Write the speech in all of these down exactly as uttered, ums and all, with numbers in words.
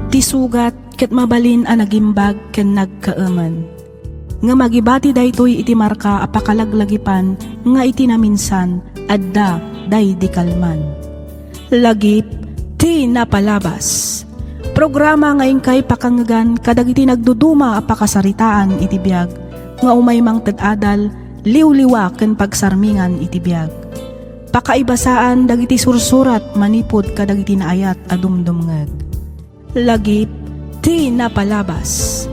Ti sugat ket mabalin a nagimbag ken nagkaemen. Ngem agibati daytoy iti marka a pakalaglagipan nga iti naminsan, adda daydi kalman. Lagip ti napalabas. Programa nga inkay pakangngegan kadagiti nagduduma a pakasaritaan iti biag nga umay mangted adal, liwliwa ken pagsarmingan iti biag. Pakaibasaan dagiti sursurat manipud kadagiti naayat a dumdumngeg. Lagip ti napalabas.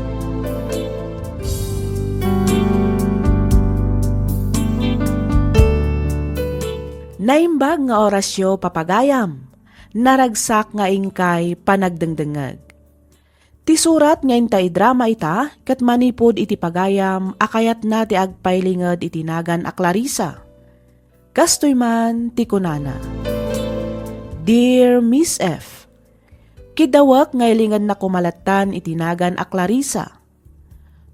Naimbag nga orasyo, papagayam. Naragsak nga inkay panagdengdengngeg. Ti surat nga inta idrama ita ket manipud iti pagayam a kayatna ti agpailinged iti nagan a Clarissa. Kastoy man ti kunana, Dear Miss F, Kiddawek nga ilingedna koma lattan iti nagan a Clarissa.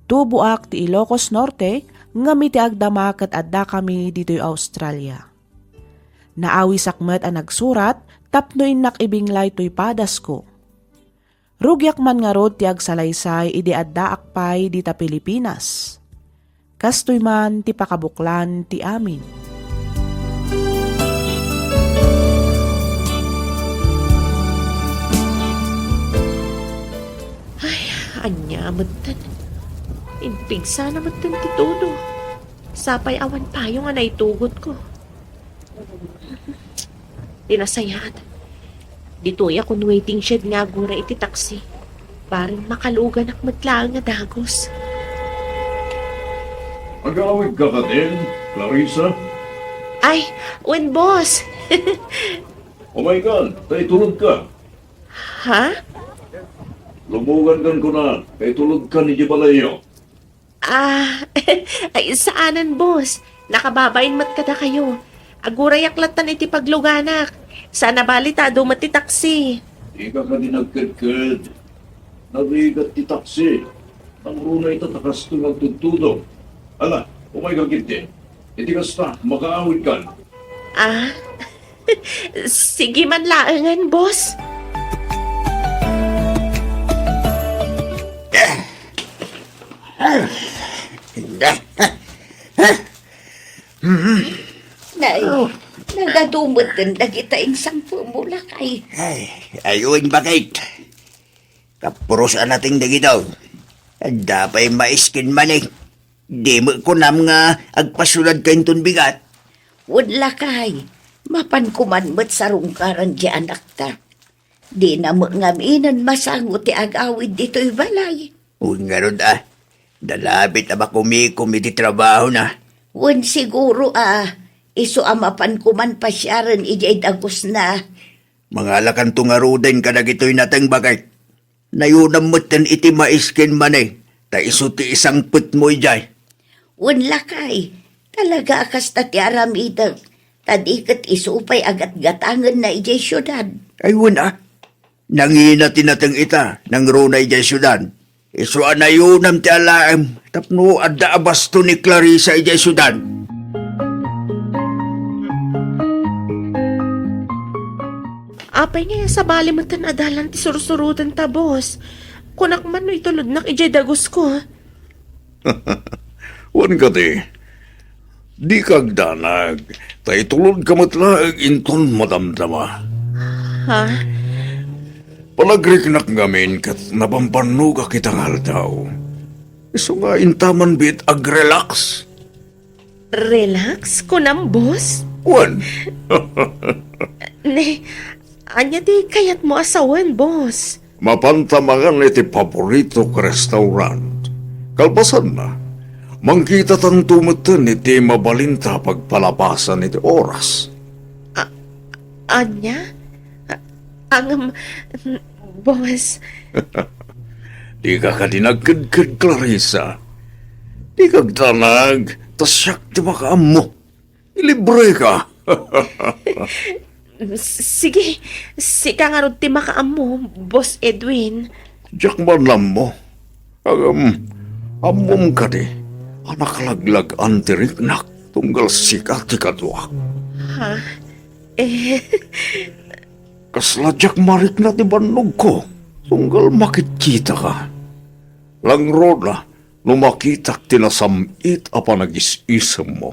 Tuboak ti Ilocos Norte ngem iti agdama ket addakami ditoy Australia. Naawisak met a nagsurat tapno innak ibinglay toy padasko. Rugiak man ngarud ti agsalaysay idi addaak pay dita Pilipinas. Kastoy man ti pakabuklan ti amin. Ay, ania metten? Impigsana metten ti tudo. Sapay awan payong a naitugotko. Ti nasayaat, ditoyak on waiting shed nga agura iti taksi. Bareng makaluganak met laeng a dagus. Agawidka kadin, Clarissa? Ay, wen, boss. Umaykan, ta itulodka. Ha? Lumogankan kuna, ta itulodkan iti balayyo. Ah, ay, saanen, boss. Nakababain met kadakayo. Agurayak lattan iti pagluganak. Saan a bali ta adu met ti taksi. Dika kadi nagkedked. Narigat ti taksi. Nangruna ita ta kastoy nga agtudtudo. Ala, umayka ketdi. Iti kasta, makaawidkan. Ah, sige man laengen, boss. Nay, nagadu metten dagita insangpetmo, lakay. Ay, ayun, bakit? Kapuros a nateng dagito. Adda pay mais ken mani. Di met kunam nga agpasiudadka inton bigat? Wen, lakay, mapanko man met sarungkaran ti anakta. Dina met ngaminen masango ti agawid ditoy balay. Wen ngarud a, nalabit a makumikom iti trabahona. Wen, siguro a, isu a mapanko man pasiaren idiay dagusna. Mangalakanto ngaruden kadagitoy nateng, bakit? Nayunam metten iti mais ken mani, ta isu ti isangpetmo idiay. Wen, lakay, talaga a kasta ti aramidek, ta di ket isu pay a gatgatangenna idiay siudad. Ay, wen a, nangina ti nateng ita, nangruna idiay siudad. Isu a nayunam ti alaem, tapno adda a basto ni Clarissa idiay siudad. Apay nga sabali metten a dalan ti sursurotenta, boss? Kunak man no itulodnak idiay dagusko. Wen kadi, dika agdanag, ta itulodka met laeng inton madamdama. Ha? Panagriknak ngamin ket napampannogak ita nga aldaw. Isu nga inta man biit agrelax. Relax, kunam, boss? Wen. Ne, ania ti kayatmo a sawen, boss? Mapanta mangan iti paboritok a restaurant. Kalpasanna, mangkitatanto metten iti mabalinta a pagpalabasan iti oras. A-, ania? A-, angem, boss. Dika kadi nagkedked, Clarissa. Dika agdanag, ta siak ti makaammo. Ilibreka. S-, sige, sika ngarud ti makaammo, Boss Edwin. Diak man ammo. Ngem, ammom kadi a nakalaglag-an ti riknak tunggal sika ti kaduak. Ha? Eh, Kasla diak marikna ti bannogko, tunggal makitkitaka. Langrona no makitak ti nasam-it a panagis-isemmo.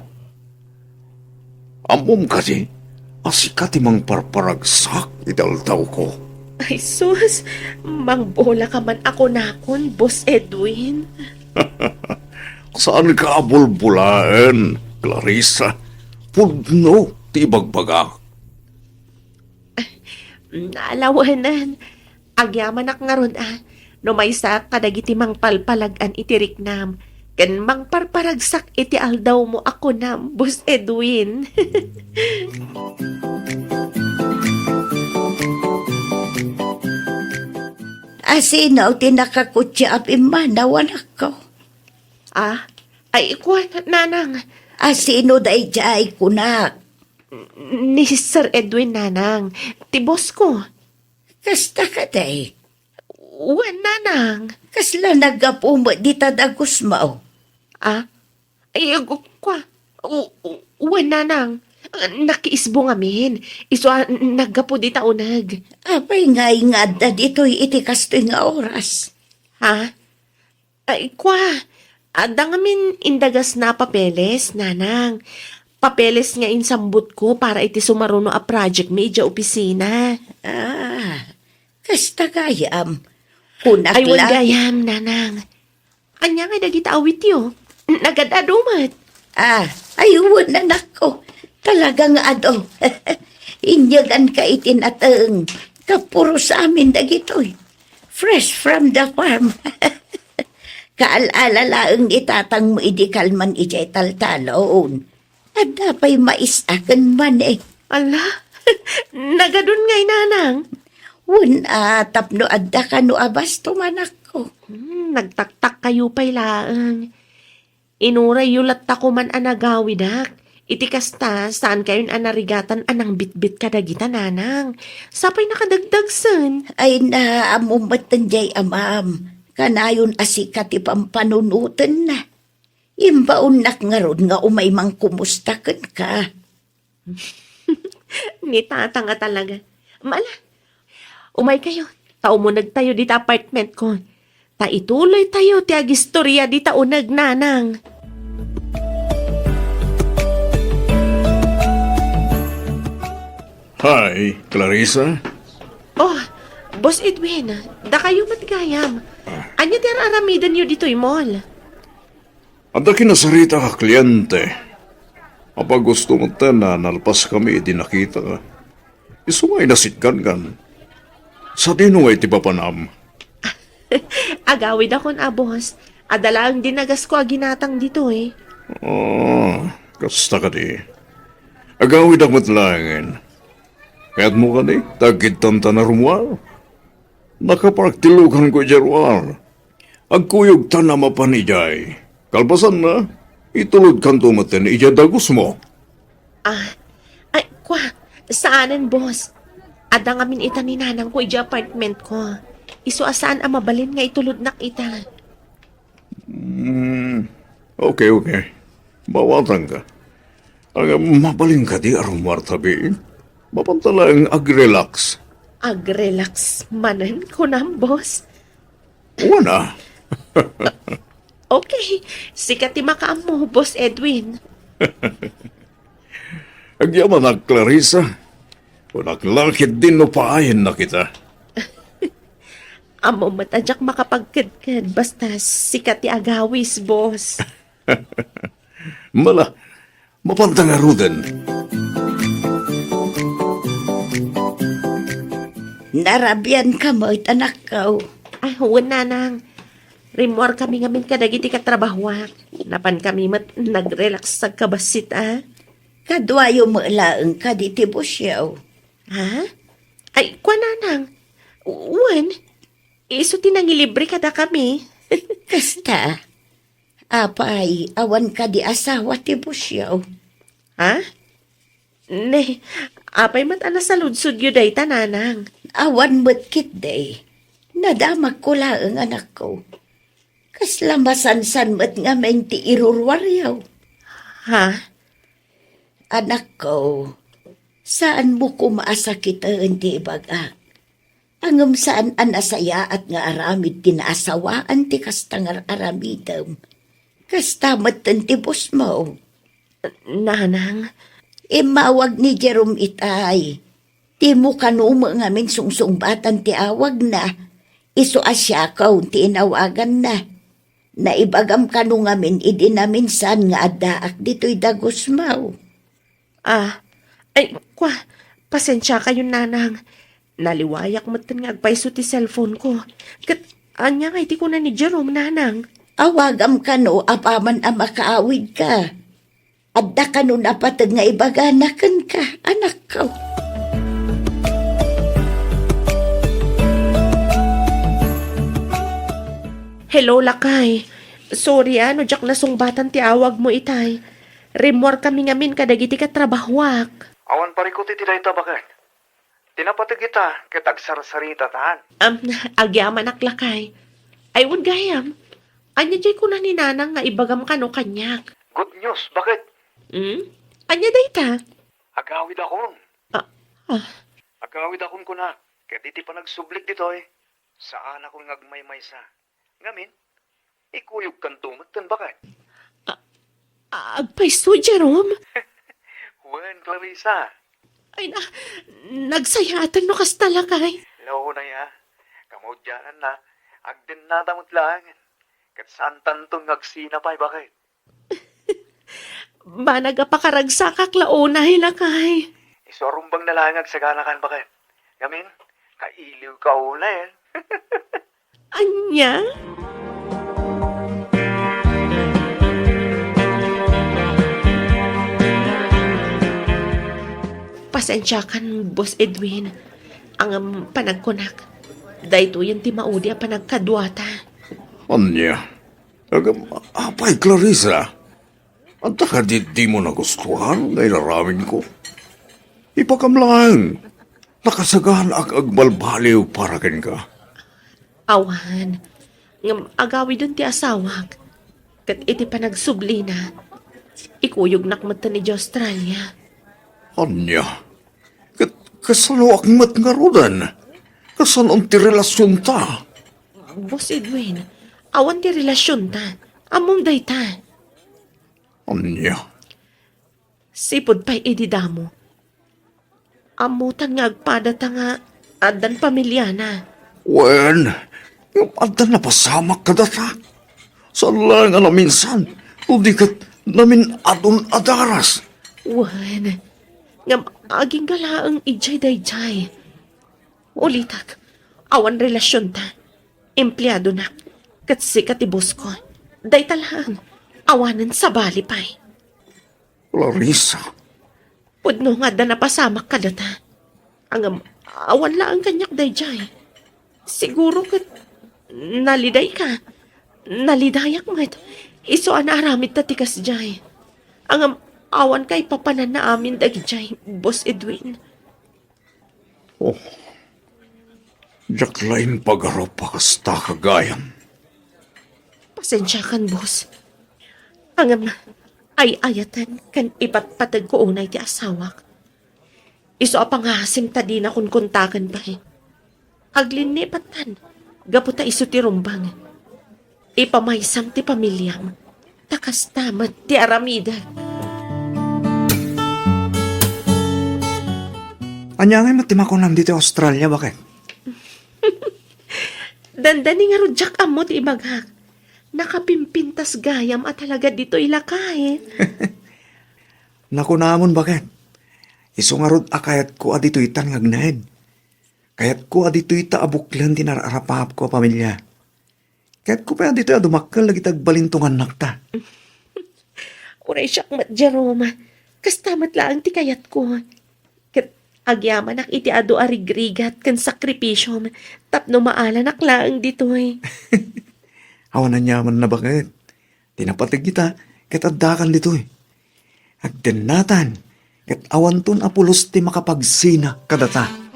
Ammom kadi a sika ti mangparparagsak iti aldawko? Ay sus, mangbola ka man a kunakon, Boss Edwin. Saanka a bulbolaen, Clarissa. Pudno ti ibagbagak. Naalawenen, agyamanak ngarud a, no maysaak kadagiti mangpalpalag-an iti riknam, ken mangparparagsak iti aldawmo a kunam, Boss Edwin. Asino ti nakakutsi a pimmanaw, anakko? Ah, ay, kuan, nanang. Asino daydiay, kunak? Ni Sir Edwin, nanang. Ti boss ko. Kasta kadi? Wen, nanang. Kasla naggapu met dita dagusmo? Ah? Ay, ag-, kwa. U-, u-, wen, nanang. Ah, nakiisbo ngamin. Isu a, naggapu dita uneg. Apay ngay nga adda ditoy iti kastoy nga oras? Ha? Ay, kwa, adda ngamin indagasna a papeles, nanang. Papeles nga insambutko para iti sumaruno a project mi idiay opisina. Ah, kasta gayam. Kunak la. Ay, wen gayam, nanang. Ania nga dagita awityo? Nagad-adu met. Ah, ay, wen, anakko. Talaga nga adu. Inyaganka iti nateng. Kapuros amin dagitoy. Fresh from the farm. Kaal-ala laeng ni tatangmo idi kalman idiay taltalon. Adda pay mais a ken mani. Ala, nagadun ngay, nanang. Wen a, tapno adda kano a bastom, anakko. Hmm, nagtaktakkayo pay laeng. Inurayyo latta koman a nagawidak. Iti kasta, saankayon a narigatan a nangbitbit kadagita, nanang. Sapay nakadagdagsen. Ay na, ammom metten diay amam. Kanayon a sika ti pampanunotenna. Imbaonnak ngarud nga umay mangkumusta kenka. Ni tata nga talaga. Mala, umaykayo, ta umunegtayo dita apartment ko. Ta ituloytayo ti agistoria dita uneg, nanang. Hi, Clarissa. Oh, Boss Edwin, dakayo met gayam. Ah. Ania ti ar-aramidenyo ditoy mall? Adda kinasarita a kliente. Apay gusto metten a nalpaskami idi nakita. Isu nga inasitgan kan. Sadino nga iti papanam? Agawidakon a, boss. Adda laeng dinagasko a ginatang ditoy. Ah, kasta kadi. Agawidak met laengen. Kayatmo kadi, ta agkidtan ta a rummuar? Nakapark ti luganko idiay ruar. Agkuyogtan a mapan idiay. Kalpasanna, itulodkanto metten idiay dagusmo. Ah, ay, kwa, saanen, boss. Adda ngamin ita ni nanangko idiay apartment ko. Isu a saan a mabalin nga itulodnak ita. Hmm, okay, okay. Mawatangka. Ag-, mabalin kadi a rummuar tabi? Mapanta laeng ag-relax. Ag-relax manen, kunam, boss? Wen a. Okay, sika ti makaammo, Boss Edwin. Agyamanak, Clarissa. Kunak la ketdin no paayennak ita. Ammo met a diak makapagkedked basta sika ti agawis, boss. Mala, mapanta ngaruden. Narabianka met, anakko. Ah, wen, nanang. Rimmuarkami ngamin kadagiti katrabahoak. Napankami met nag-relax agkabassit, a. Kaduayo met laeng kadi ti busyo. Ha? Ay, kua, nanang. Wen, isu ti nangilibre kadakami. Kasta. Apay, awan kadi asawa ti busyo? Ha? Ne, apay met a nasaludsodyo dayta, nanang? Awan met ketdi. Nadamagko laeng, anakko. Kasla masansan met ngamin ti iruruaryo. Ha? Anakko, Saanmo koma a sakiten ti ibagak. Ngem saan a nasayaat nga aramid ti naasawaan ti kasta nga aramidem. Kasta metten ti bosmo. Nanang. Immawag ni Jerome itay. Dimo kano met ngamin sungsungbatan ti awagna. Isu a Siakaw ti inawaganna. Naibagam kano ngamin idi naminsan nga addaak ditoy Dagusmaw. Ah, ay, kwa, pasensiakayon, nanang. Naliwayak metten nga agpayso ti cellphone ko. Ket ania nga iti kuna ni Jerome, nanang? Awagam kano apaman a makaawidka. Adda kano napateg nga ibagana kenka, anakko. Hello, lakay. Sorry, ah, no diak nasungbatan ti awagmo itay. Rimmuar kami ngamin kadagiti katrabahoak. Awan parikut iti dayta, baket. Ti napateg ita ket agsarsaritatan. Am, agyamanak, lakay. Ay, wen gayam. Ania jay kuna ni nanang nga ibagam kano kaniak? Good news, baket. Hmm? Ania dayta? Agawidakon. Ah, ah. Agawidakon kuna, ket iti panagsublik ditoy, saanakon nga agmaymaysa. Ngamin, ikuyogkanto metten, baket. Ah, ah, agpayso, Jerome? Wen, Clarissa. Ay na, nagsayaatan no kasta, lakay. Launay, a. Kamaudiananna, agdennata met laengen. Ket saantanton nga agsina pay, baket. Banag a pakaragsakak la unay, lakay. Isu a rumbeng na laeng agsaganakan, baket. Ngamin, kailiwka unay, eh. Ania? Pasensiakan, Boss Edwin. Ngem panagkunak, daytoyen ti maudi a panagkaduata. Ania? Agam, apay, Clarissa? Adda kadi dimo nagustuhan nga inaramidko? Ibagam laeng, nakasaganaak agbalbaliw para kenka. Awan, ngem agawiden ti asawak, ket iti panagsublina, ikuyognak metten idiay Australia. Ania? Ket kasanoak met ngaruden? Kasano ti relasionta? Boss Edwin, awan ti relasionta. Ammom dayta. Ania? Sipud pay idi damo. Ammotan nga agpadata nga addan pamiliana. Wen, ngem adda napasamak kadata. Saan laeng a naminsan, no di ket namin-adun a daras. Wen, ngem agingga laeng idiay daydiay. Ulitek, awan relasionta. Empleadonak, ket sika ti bosko. Dayta laeng, awanen sabali pay. Clarissa. Pudno nga adda napasamak kadata. Ngem awan laeng kaniak daydiay. Siguro ket nalidayka. Nalidayak met. Isu a naaramidta ti kasdiay. Ngem awan kaipapananna amin dagidiay, Boss Edwin. Oh, diak la impagarup a kasta, gayam. Pasensiakan, boss. Ngem, ay-ayaten ken ipatpategko unay ti asawak. Isu a pangasim ta dina konkontaken pay. Aglinni pattan, gapu ta isu ti rumbeng. Ipamaysam ti pamiliam, ta kasta met ti aramidek. Ania ngay met ti makunam ditoy Australia, baket? Dandani ngarud diak ammo ti ibagak. Nakapimpintas gayam a talaga ditoy, lakay. Nakunamon, baket. Isu ngarud a kayatko a ditoytan nga agnaed. Kayatko a ditoyta a buklen ti nararapapko a pamilia. Kayatko pay a ditoy a dumakkel dagiti agbalintungannakta. Uray siak met, Jerome. Kasta met laeng ti kayatko. Ket agyamanak iti adu a rigrigat ken sakripisiom tapno maalanak laeng ditoy. Awan aniamanna, baket. Ti napateg ita ket addakan ditoy. Agdennatan ket awanton a pulos ti makapagsina kadata.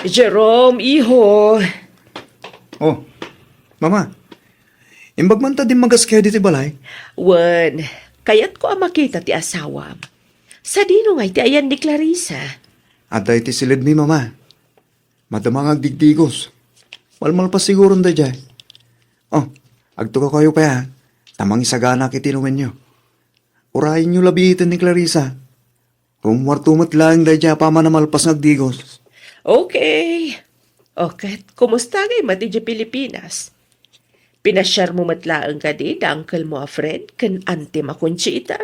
Jerome, iho. Oh, Mama, imbag man ta dimmagas kayo ditoy balay? Wen, kayatko a makita ti asawam. Sadino ngay ti ayan ni Clarissa? Adda iti silidmi, Mama. Madama nga agdigdigos. Malmalpas siguron daydiay. Oh, agtukaw kayo pay, a, ta mangisaganak iti inumenyo. Urayenyo la biiten ni Clarissa. Rummuarto met laeng daydiay a pammanamalpas nga agdigos. Okay. O ket, kumusta ngay met idiay Pilipinas? Pinasiarmo met laeng kadi da uncle mo a Fred ken auntie mo a Conchita?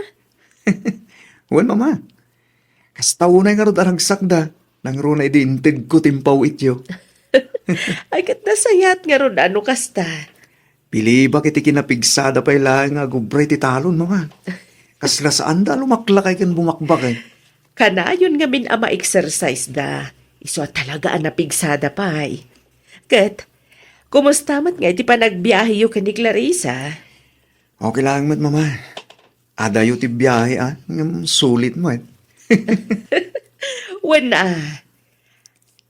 Wen, Mama. Kasta unay ngarud a ragsakda, nangruna idi intedko ti impaw-ityo. Ay, ket nasayaat ngarud a no kasta. Pilibak iti kinapigsada pay laeng nga agubra iti talon, Mama. Kasla saanda a lumaklakay ken bumakbakay. Kanayon ngamin a ma-exercise da. Isu a talaga a napigsada pay. Ket, kumusta met ngay ti panagbiaheyo ken ni Clarissa? Okay laeng met, Mama. Adayo ti biahe, a, ngem sulit met. Wen, a.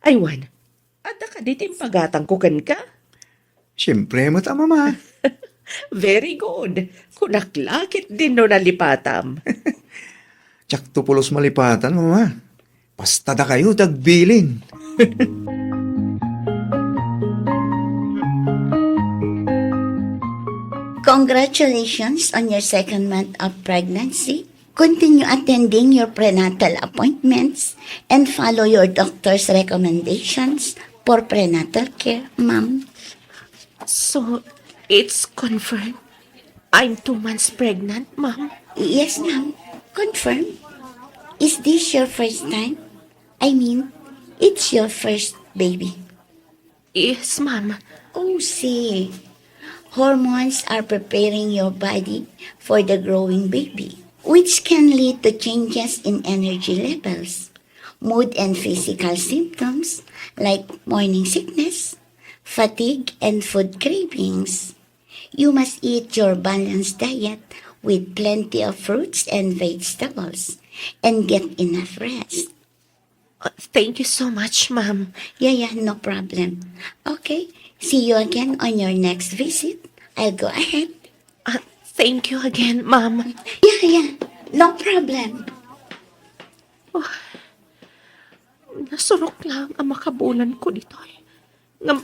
Ay, wen. Adda kadi ti impagatangko kenka? Siempre met a, Mama. Very good. Kunak la ketdin no nalipatam. Diakto pulos malipatan, Mama. Basta dakayo ti agbilin. Congratulations on your second month of pregnancy. Continue attending your prenatal appointments and follow your doctor's recommendations for prenatal care, ma'am. So, it's confirmed? I'm two months pregnant, ma'am. Yes, ma'am. Confirmed. Is this your first time? I mean, it's your first baby. Yes, ma'am. Oh, see. Hormones are preparing your body for the growing baby, which can lead to changes in energy levels, mood and physical symptoms like morning sickness, fatigue, and food cravings. You must eat your balanced diet with plenty of fruits and vegetables and get enough rest. Uh, thank you so much, ma'am. Yeah, yeah, no problem. Okay, see you again on your next visit. I'll go ahead. Uh, thank you again, ma'am. Yeah, yeah, no problem. Oh, nasurok lang ang makabulan ko ditoy. Ngam,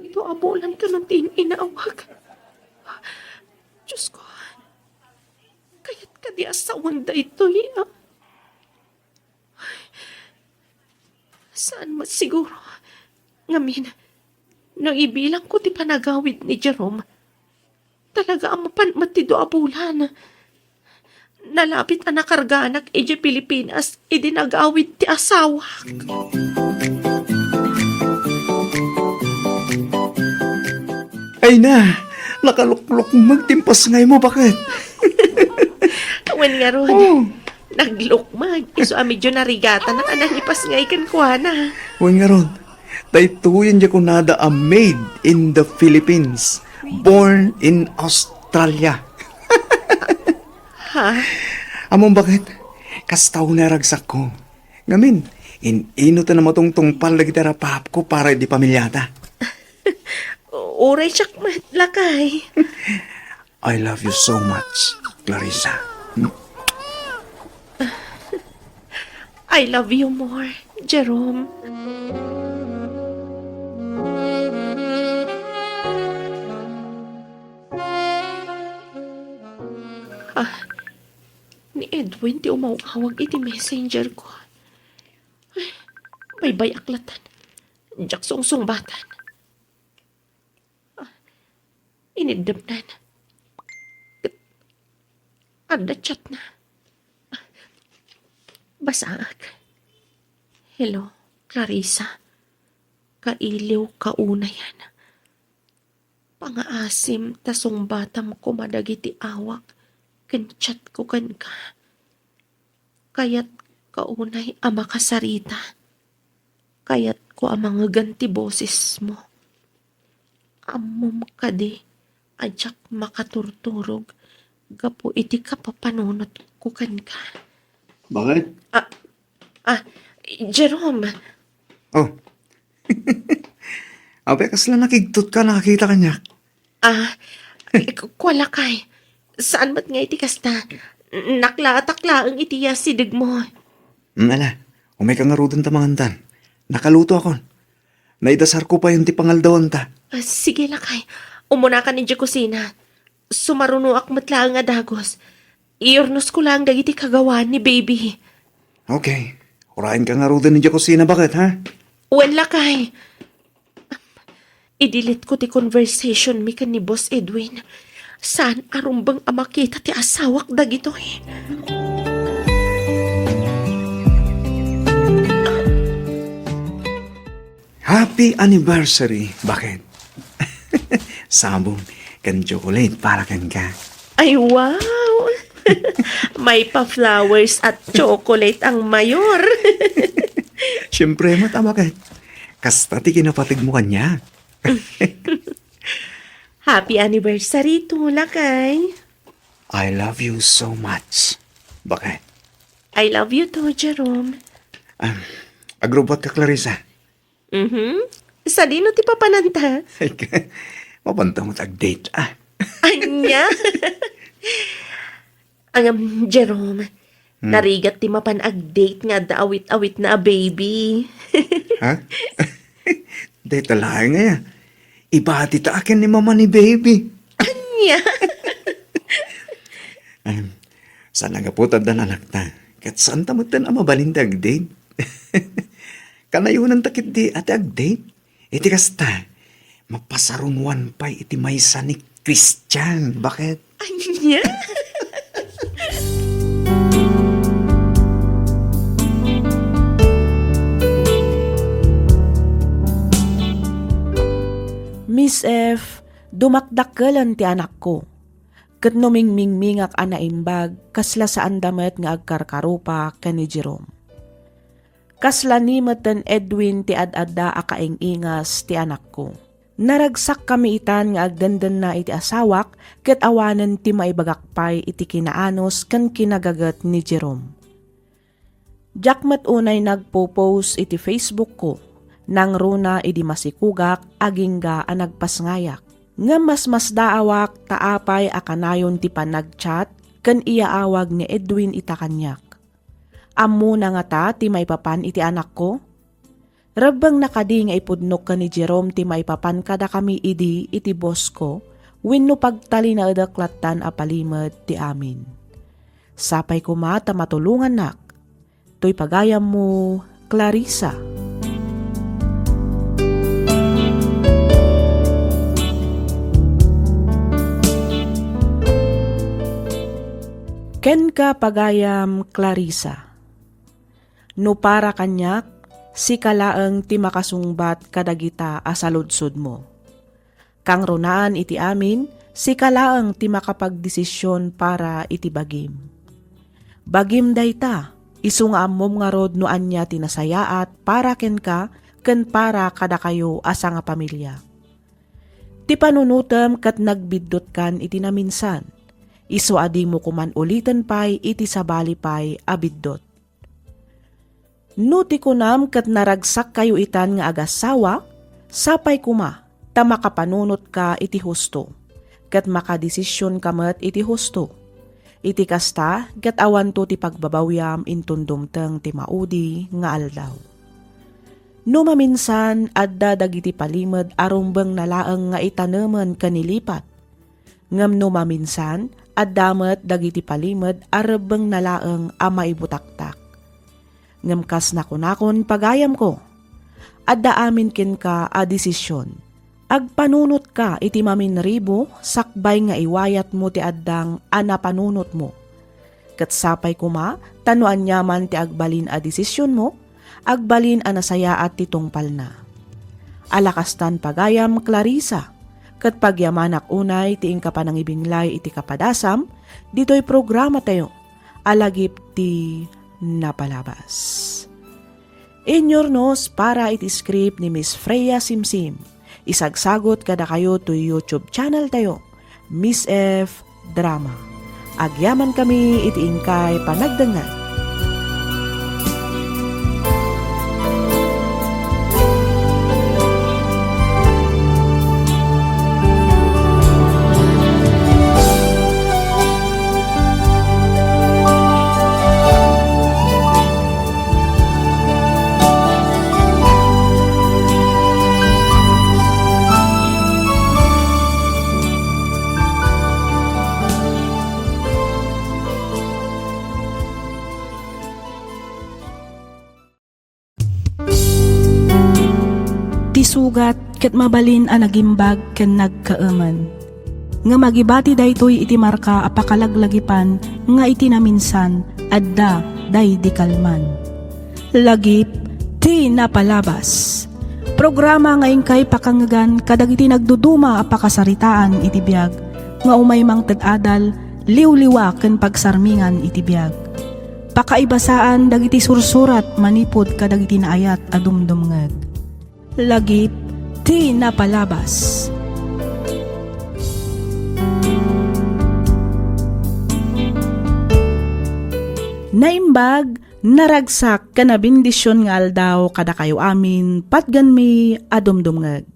ito abulan ka ng tin inawag. Diyos ko, kayat ka di asawan daytoy, ah. Saan met siguro? Ngamin, no ibilang ko ti panagawid ni Jerome, talaga a mapan met ti dua a bulan. Nalabit a nakarganak idiay Pilipinas idi nagawid ti asawak. Ay na, nakaluklukmeg ti impasngaymo, baket. Wen ngarud. Oh. Naglukmeg, isu a medyo narigatan a nangipasngay kenkuana. Wen ngarud, daytoyen diay kunada a made in the Philippines, born in Australia. Ha? Ammom baket, kasta unay a ragsakko. Ngamin, in-ino ta namatungtungpal dagiti rapapko para idi pamilyata. Uray siak met, lakay. I love you so much, Clarissa. I love you more, Jerome. Ah, ni Edwin ti umaw-awag iti messenger ko. Ay, baybay-ak latan. Diak sungsungbatan. Ah, iniddepnan. Ket adda chatna. Ah, basaak. Hello, Clarissa. Kailiw kaunayan. Pangaasim ta sungbatam koma dagiti awak ken chatko kenka. Kayatko unay a makasarita. Kayatko a mangegan ti bosesmo. Ammom kadi a diak makaturturog gapu iti kapapanunotko kenka. Bakit? Ah, ah, Jerome. Oh. Apay, kasla nakigtot ka, nakakita kaniak? Ah, ku-, kua, lakay. Saan met nga iti kasta? Naklaatak laeng iti asidegmo. Hmm, ala, umayka ngaruden ta mangantan. Nakalutoakon. Naidasarko payen ti pangaldawanta. Ah, sige, lakay. Umunakan idiay kusina. Sumarunoak met laeng a dagus. Iyurnosko laeng dagiti kagawaan ni baby. Okay. Urayenka ngaruden idiay kusina, baket, ha? Wen, lakay. I-delete ko ti conversation mi ken ni Boss Edwin. Saan a rumbeng a makita ti asawak dagitoy. Happy anniversary, baket. Sabong ken chocolate para kenka. Ay, wow! Maypa flowers at chocolate ang mayor. Siyempre met, a, baket. Kasta ti kinapategmo kaniak. Happy anniversary to, lakay. I love you so much, baket. I love you too, Jerome. Ah, agrubbuatka, Clarissa. Mhm. Sadino ti papananta? Mapanta met ag-date, ah. Ania? Ngem, Jerome, Hmm. narigat ti mapan ag-date nga adda awit-awitna a baby. Ha? Dayta laeng aya. Ibati ta a ken ni mama ni baby. Ania? Em, saan a gapu ta addan anakta, ket saanta metten a mabalin ti ag-date. Kanayonanta ketdi a ti ag-date. Iti kasta, mapasarunoan pay iti maysa ni Christian. Baket? Ania? Miss F, dumakdakkelen ti anakko. Ket no mingmingmingak a naimbag, kasla saanda met nga agkarkarupa ken ni Jerome. Kasla ni metten Edwin ti ad-adda a kaing-ingas ti anakko. Naragsakkami itan nga agdendenna iti asawak ket awanen ti maibagak pay iti kinaanus ken kinagaget ni Jerome. Diak met unay nagpo-post iti Facebook ko, nangruna idi masikugak agingga a nagpasngayak. Ngem masmasdaawak ta apay a kanayon ti panag-chat ken iyaawag ni Edwin ita kaniak. Ammona ngata ti maipapan iti anakko? Rebbengna kadi nga ipudnok ken ni Jerome ti maipapan kadakami idi iti boss ko wenno pagtalinaedek lattan a palimed ti amin? Sapay koma ta matulongannak. Toy pagayammo, Clarissa. Kenka, pagayam Clarissa. No para kaniak, sika laeng ti makasungbat kadagita a saludsodmo. Kangrunaan iti amin, sika laeng ti makapagdesisyon para iti bagim. Bagim dayta, isu nga ammom ngarud no ania ti nasayaat para kenka ken para kadakayo a sangapamilia. Ti panunotem ket nagbiddutkan iti naminsan, isu a dimo koman uliten pay iti sabali pay a biddut. No ti kunam ket naragsakkayo itan nga agassawa, sapay koma ta makapanunotka iti husto, ket makadesisionka met iti husto. Iti kasta, ket awanto ti pagbabawiam inton dumteng ti maudi nga aldaw. No maminsan, adda dagiti palimed a rumbengna laeng nga itanemen ken ilipat. Ngem no maminsan, adda met dagiti palimed a rebbengna laeng a maibutaktak. Ngem kas nakunakon, pagayamko, adda amin kenka a desisyon. Agpanunotka iti maminribo sakbay nga iwayatmo ti addang a napanunotmo. Ket sapay koma ta no aniaman ti agbalin a desisionmo, agbalin a nasayaat ti tungpalna. Ala kastan, pagayam Clarissa, ket pagyamanak unay ti inka panangibinglay iti kapadasam ditoy programatayo a Lagip ti Napalabas. Inyurnos para iti script ni Miss Freya Simsim. Isagsagot kadakayo toy YouTube channel tayo, Miss F Drama. Agyamankami iti inkay panagdengngeg. Gat ket mabalin a nagimbag ken nagkaemen. Ngem agibati daytoy iti marka a pakalaglagipan nga iti naminsan, adda daydi kalman. Lagip ti napalabas. Programa nga inkay pakangegan kadagiti nagduduma a pakasaritaan iti biag nga umay mangted adal, liwliwa ken pagsarmingan iti biag. Pakaibasaan dagiti sursurat manipud kadagiti naayat a dumdumngeg. Lagip ti napalabas. Naimbag, naragsak ken nabendision nga aldaw kadakayo amin, patgenmi a dumdumngeg.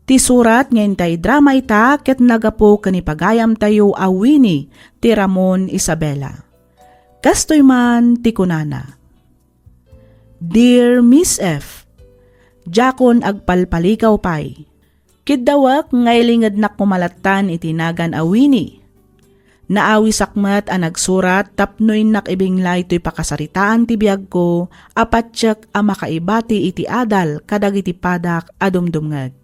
Ti surat nga intay drama ita ket nagapu ken ipagayamtayo a Winnie ti Ramon Isabela. Kastoy man ti kunana, Dear Miss F, diakon agpalpalikaw pay. Kiddawek nga ilingednak koma lattan iti nagan a Winnie. Naawisak met a nagsurat tapno innak ibinglay toy pakasaritaan ti biagko a patiek a makaibati iti adal kadagiti padak a dumdumngeg.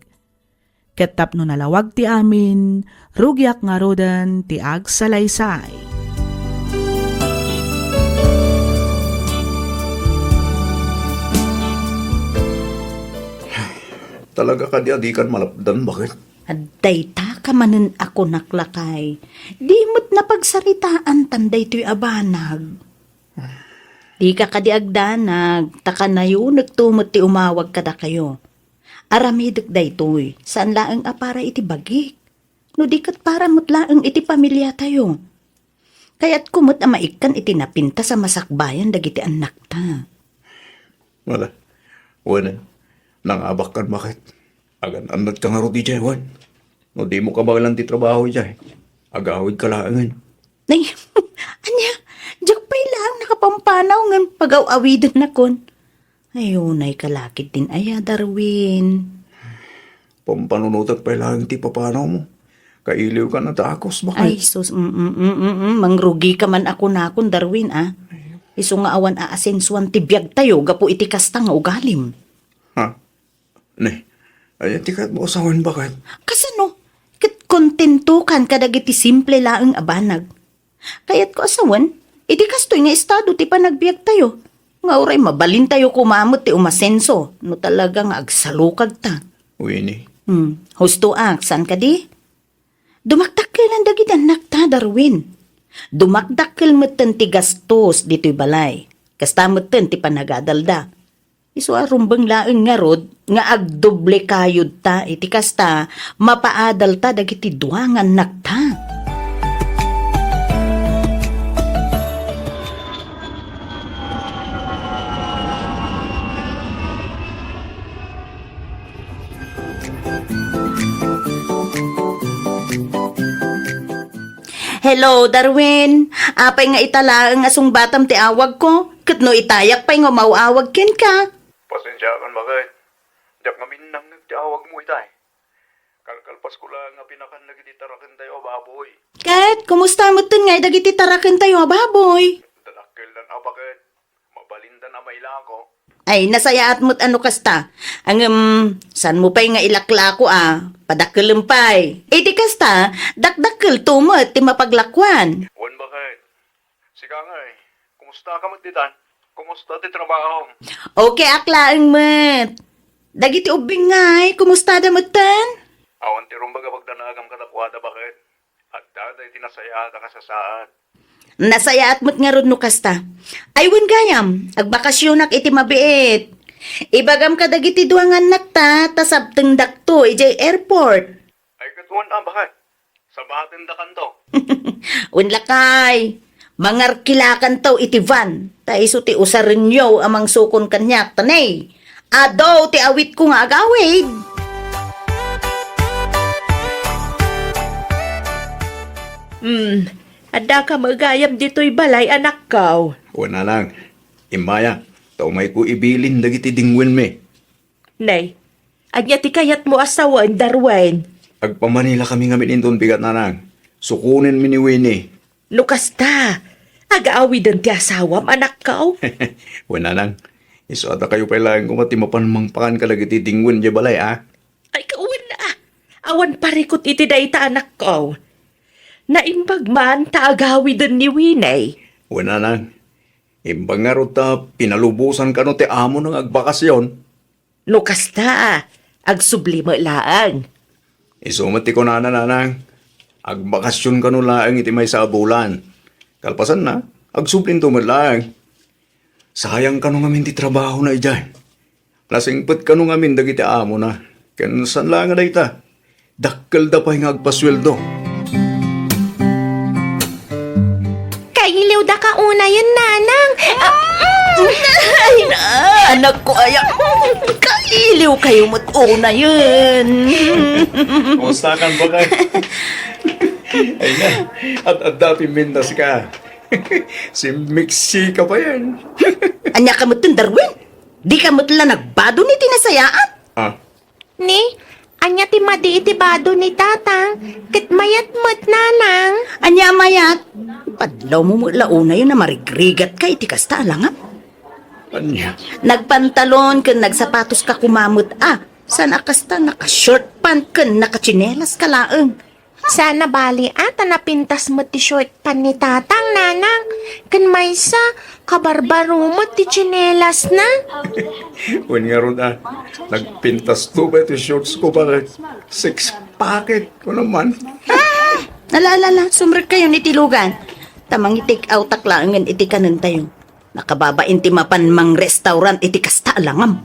Ket tapno nalawag ti amin, rugiak ngaruden ti agsalaysay. Talaga kadi a dikan malapdan, baket? Adda ita ka manen a kunak, lakay. Di met napagsaritaan tan daytoy a banag. Dika kadi agdanag, ta kanayonek to met ti umawag kadakayo. Aramidek daytoy, saan laeng a para iti bagik, no di ket para met laeng iti pamiliatayo. Kayatko met a maikkan iti napintas a masakbayan dagiti annakta. Wala. Wen, nangabakkan, baket? Agan-annatka ngarud idiay, wen? No dimo kabaelan ti trabaho idiay, agawidka laengen. Ay, ania, diak pay laeng nakapampanaw ngem pagaw-awidennakon. Ay, unay ka lakit din aya, Darwin. Pampanunotek pay laeng ti papanawmo. Kailiwka na ta akos, baket? Ay, sus, mm, mm, mm, mm, mm, mangrugika man a kunakon, Darwin, a. Isu nga awan aasensuan ti biagtayo gapu iti kasta nga ugalim. Ha? Ne, ania ti kayatmo a sawen, baket? Kasano? Ket kontentokan kadagiti simple laeng a banag. Kayatko a sawen, idi kastoy nga estado ti panagbiagtayo, nga uray mabalintayo koma met ti umasenso no talaga nga agsalukagta. Winnie. Hmm, hustoak, saan kadi? Dumakdakkelan dagiti annakta, Darwin. Dumakdakkel metten ti gastos ditoy balay. Kasta metten ti panagadalda. Isu a rumbeng laeng ngarud nga agdoble kayodta iti kasta, mapaadalta dagiti dua nga annakta. Hello, Darwin. Apay nga ita laeng a sungbatam ti awagko? Ket no itayak pay nga umaw-awag kenka? Pasensiakan, baket. Diak ngamin nangngeg ti awagmo itay. Kalkalpasko laeng nga pinakan dagiti tarakentayo a baboy. Ket kumusta metten ngay dagiti tarakentayo a baboy? Dadakkeldan a, baket. Mabalindan a mailako. Ay, nasayaat met a no kasta. Ngem, saanmo pay nga ilaklako a? Padakkelem pay. Iti kasta, dakdakkelto met ti mapaglakuan. Wen, baket. Sika ngay, kumusta ka met ditan? Kumusta ti trabahom? Okay ak laeng met. Dagiti ubbing ngay, kumustada metten? Awan ti rumbeng a pagdanagam kadakuada, baket. Adda daydi nasayaat a kasasaad. Nasayaat met ngarud no kasta. Ay, wen gayam, agbakasionak iti mabiit. Ibagam kadagiti dua nga annakta, ta sabtengdakto idiay airport. Ay, ket wen a, baket. Sabatendakanto. Wen lakay, mangarkilakanto iti van, ta isu ti usarenyo a mangsukon kaniak, ta ne, adu ti awitko nga agawid. Hmm, addaka met gayam ditoy balay, anakko? Wen, nanang, immaya, ta umayko ibilin dagiti dingwenmi. Nay, ania ti kayatmo a sawen, Darwin? Agpamanilakami ngamin inton bigat, nanang. Sukonenmi ni Winnie. No kasta, agaawiden ti asawam, anakko? Wen, nanang, Isu a dakayo pay laeng koma ti mapan mangpakan kadagiti dingwen idiay balay, a? Ay, kawen a. Awan parikut iti dayta, anakko. Naimbag man ta agawiden ni Winnie. Wen, nanang. Imbag ngarud ta pinalubosan kano ti amona nga agbakasyon. No kasta, agsubli met laeng. Isu met ti kunana, nanang. Agbakasyon kano laeng iti maysa a bulan. Kalpasanna, agsublinto met laeng. Sayang kano ngamin ti trabahona idiay. Nasingpet kano ngamin dagiti amona. Ken saan laeng a dayta, dakkelda pay nga agpasueldo. Kailiwda ka unayen, nanang. Ah, ay, na, anakko aya. Kailiw kayo met unayen. Kumusta kan, bakay? Ay na, at adda pimintas ka. Si Mixie ka pa yan. Ania ka met, Darwin? Di ka met la nagbado ni ti nasayaat? Ah, Ni, ania ti madi iti bado ni Tatang? Ket mayat met, nanang. Ania a mayat? Padlawmo met la unayen a marigrigat ka iti kasta a langam. Ania? Nagpantalon ken nagsapatos ka koma met a. Saan a kasta, naka-short pant ken nakatsinelas ka laeng. Sana bali a ta napintas met ti short pant ni Tatang, nanang. Ken maysa, kabarbaro met ti tsinelasna. Wen ngarud a, nagpintasto pay ti shorts ko, bakit? Six pocket ko naman. Ah! Ala, ala, ala, sumrek kayo ni Tilugan. Ta mangi-take outak laengen iti kanentayo. Nakababain ti mapan mangrestaurant iti kasta a langam.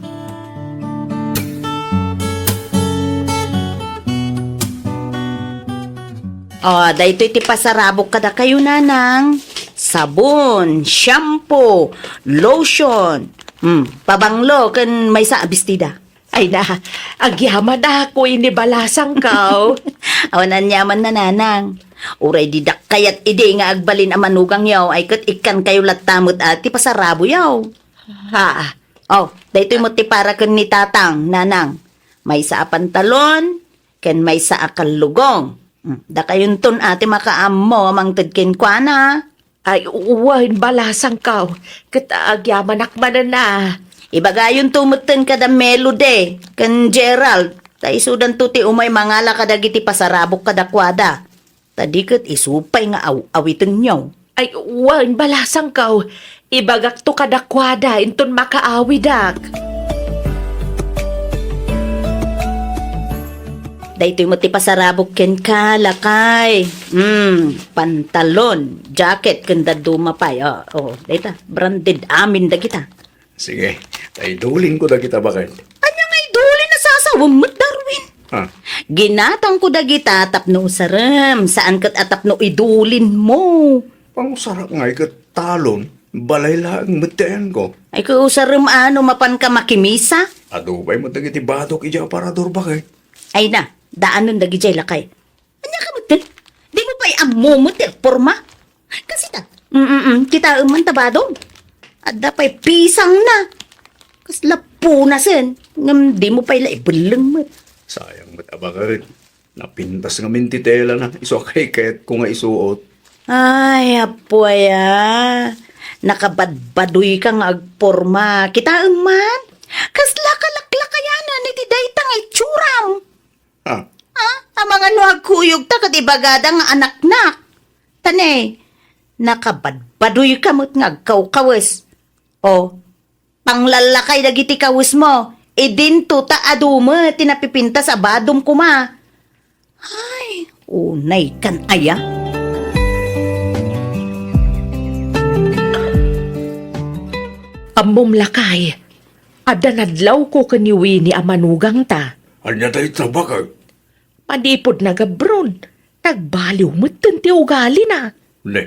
Ah, daytoy ti pasarabok kadakayo, nanang. Sabon, shampoo, lotion, hmm, pabanglo, ken maysa a bestida. Ay na, agyamanak, wen ni balasangko. Awan aniamanna, nanang. Uray didak kayat idi nga agbalin a manugangyo, ay ket ikkankayo latta met a ti pasaraboyo. Ha? Oh, daytoy met ti para ken ni Tatang, nanang. Maysa a pantalon, ken maysa a kallugong. Hmm, dakayonton a ti makaammo a mangted kenkuana. Ay, wen, balasangko. Ket agyamanak manen a. Ibagayonto metten kada Melody ken Gerald, ta isudanto ti umay mangala kadagiti pasarabok kadakuada. Ta di ket isu pay nga aw-awitenyo. Ay, wen, balasangko. Ibagakto kadakuada inton makaawidak. Daytoy met ti pasarabok kenka, lakay. Hmm, pantalon, jacket, ken dadduma pay. Oh, oh, dayta, branded amin dagita. Sige, ta idulinko dagita, bakit? Ania nga idulin a sasawem met, Darwin? Ah. Ginatangko dagita tapno usarem, saan ket a tapno idulinmo. Pangusarak ngay ket talon, balay laeng met ti ayanko. Ay, ket usarem a no mapanka makimisa? Adu pay met dagiti badok idiay aparador, bakit? Ay na, daanen dagidiay, lakay. Ania ka met? Dimo pay ammo met ti agporma? Kasita. Mm, mm, kitaem man ta badom. Adda pay pisangna. Kasla punasen. Ngem dimo pay la ibelleng met. Sayang met a baket. Napintas ngamin ti telana. Isu a kaykayatko nga isuot. Ay, apo aya. Nakabadbadoyka nga agporma. Kitaem man. Kasla kalaklakayanan iti dayta nga itsuram. Ah. Ah, amangan no agkuyogta ket ibagada nga anaknak. Ta ne, nakabadbadoyka met nga agkawkawes. O, panglallakay dagiti kawesmo, idinto ta adu met ti napipintas a badom koma. Ay, unaykan aya? Ammom, lakay, adda nadlawko ken ni Winnie a manugangta. Ania dayta, baket? Manipud nagabron, nagbaliw metten ti ugalina. Ne,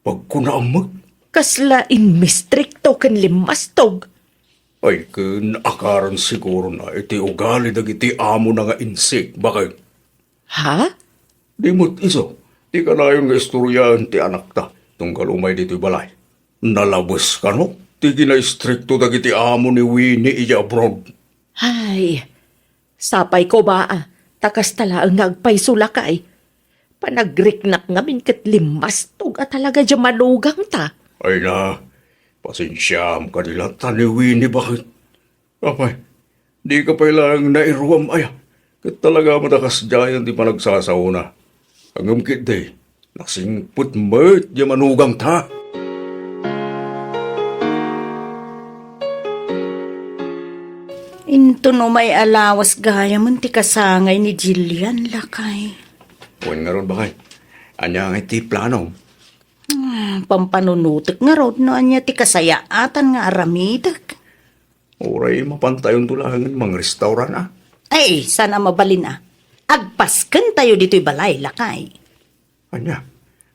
pagkunaam met? Kasla immistrikto ken limmastog. Ay, ken akaran sigurona iti ugali dagiti amona nga insik, baket? Ha? Di met isu ti kanayon nga istoryaen ti anakta tunggal umay ditoy balay. Nalabes kano ti kinaistrikto dagiti amo ni Winnie idiay abroad. Ay, sapay koma, ta kasta laeng nga agpayso, lakay. Panagriknak ngamin ket limmastog a talaga diay manugangta. Ay na, Pasensiaam kadi latta ni Winnie, baket. Apay, dika pay laeng nairuam aya? Ket talaga met a kasdiayen ti panagsasaona. Ngem ketdi, nasingpet met diay manugangta. Inton umay a lawas gayamen ti kasangay ni Jillian, lakay. Wen ngarud, baket. Ania ngay ti planom? Ah, pampanunotek ngarud no ania ti kasayaatan nga aramidek. Uray mapantayonto laengen mangrestaurant, a? Ay, saan a mabalin, a. Agpaskentayo ditoy balay, lakay. Ania?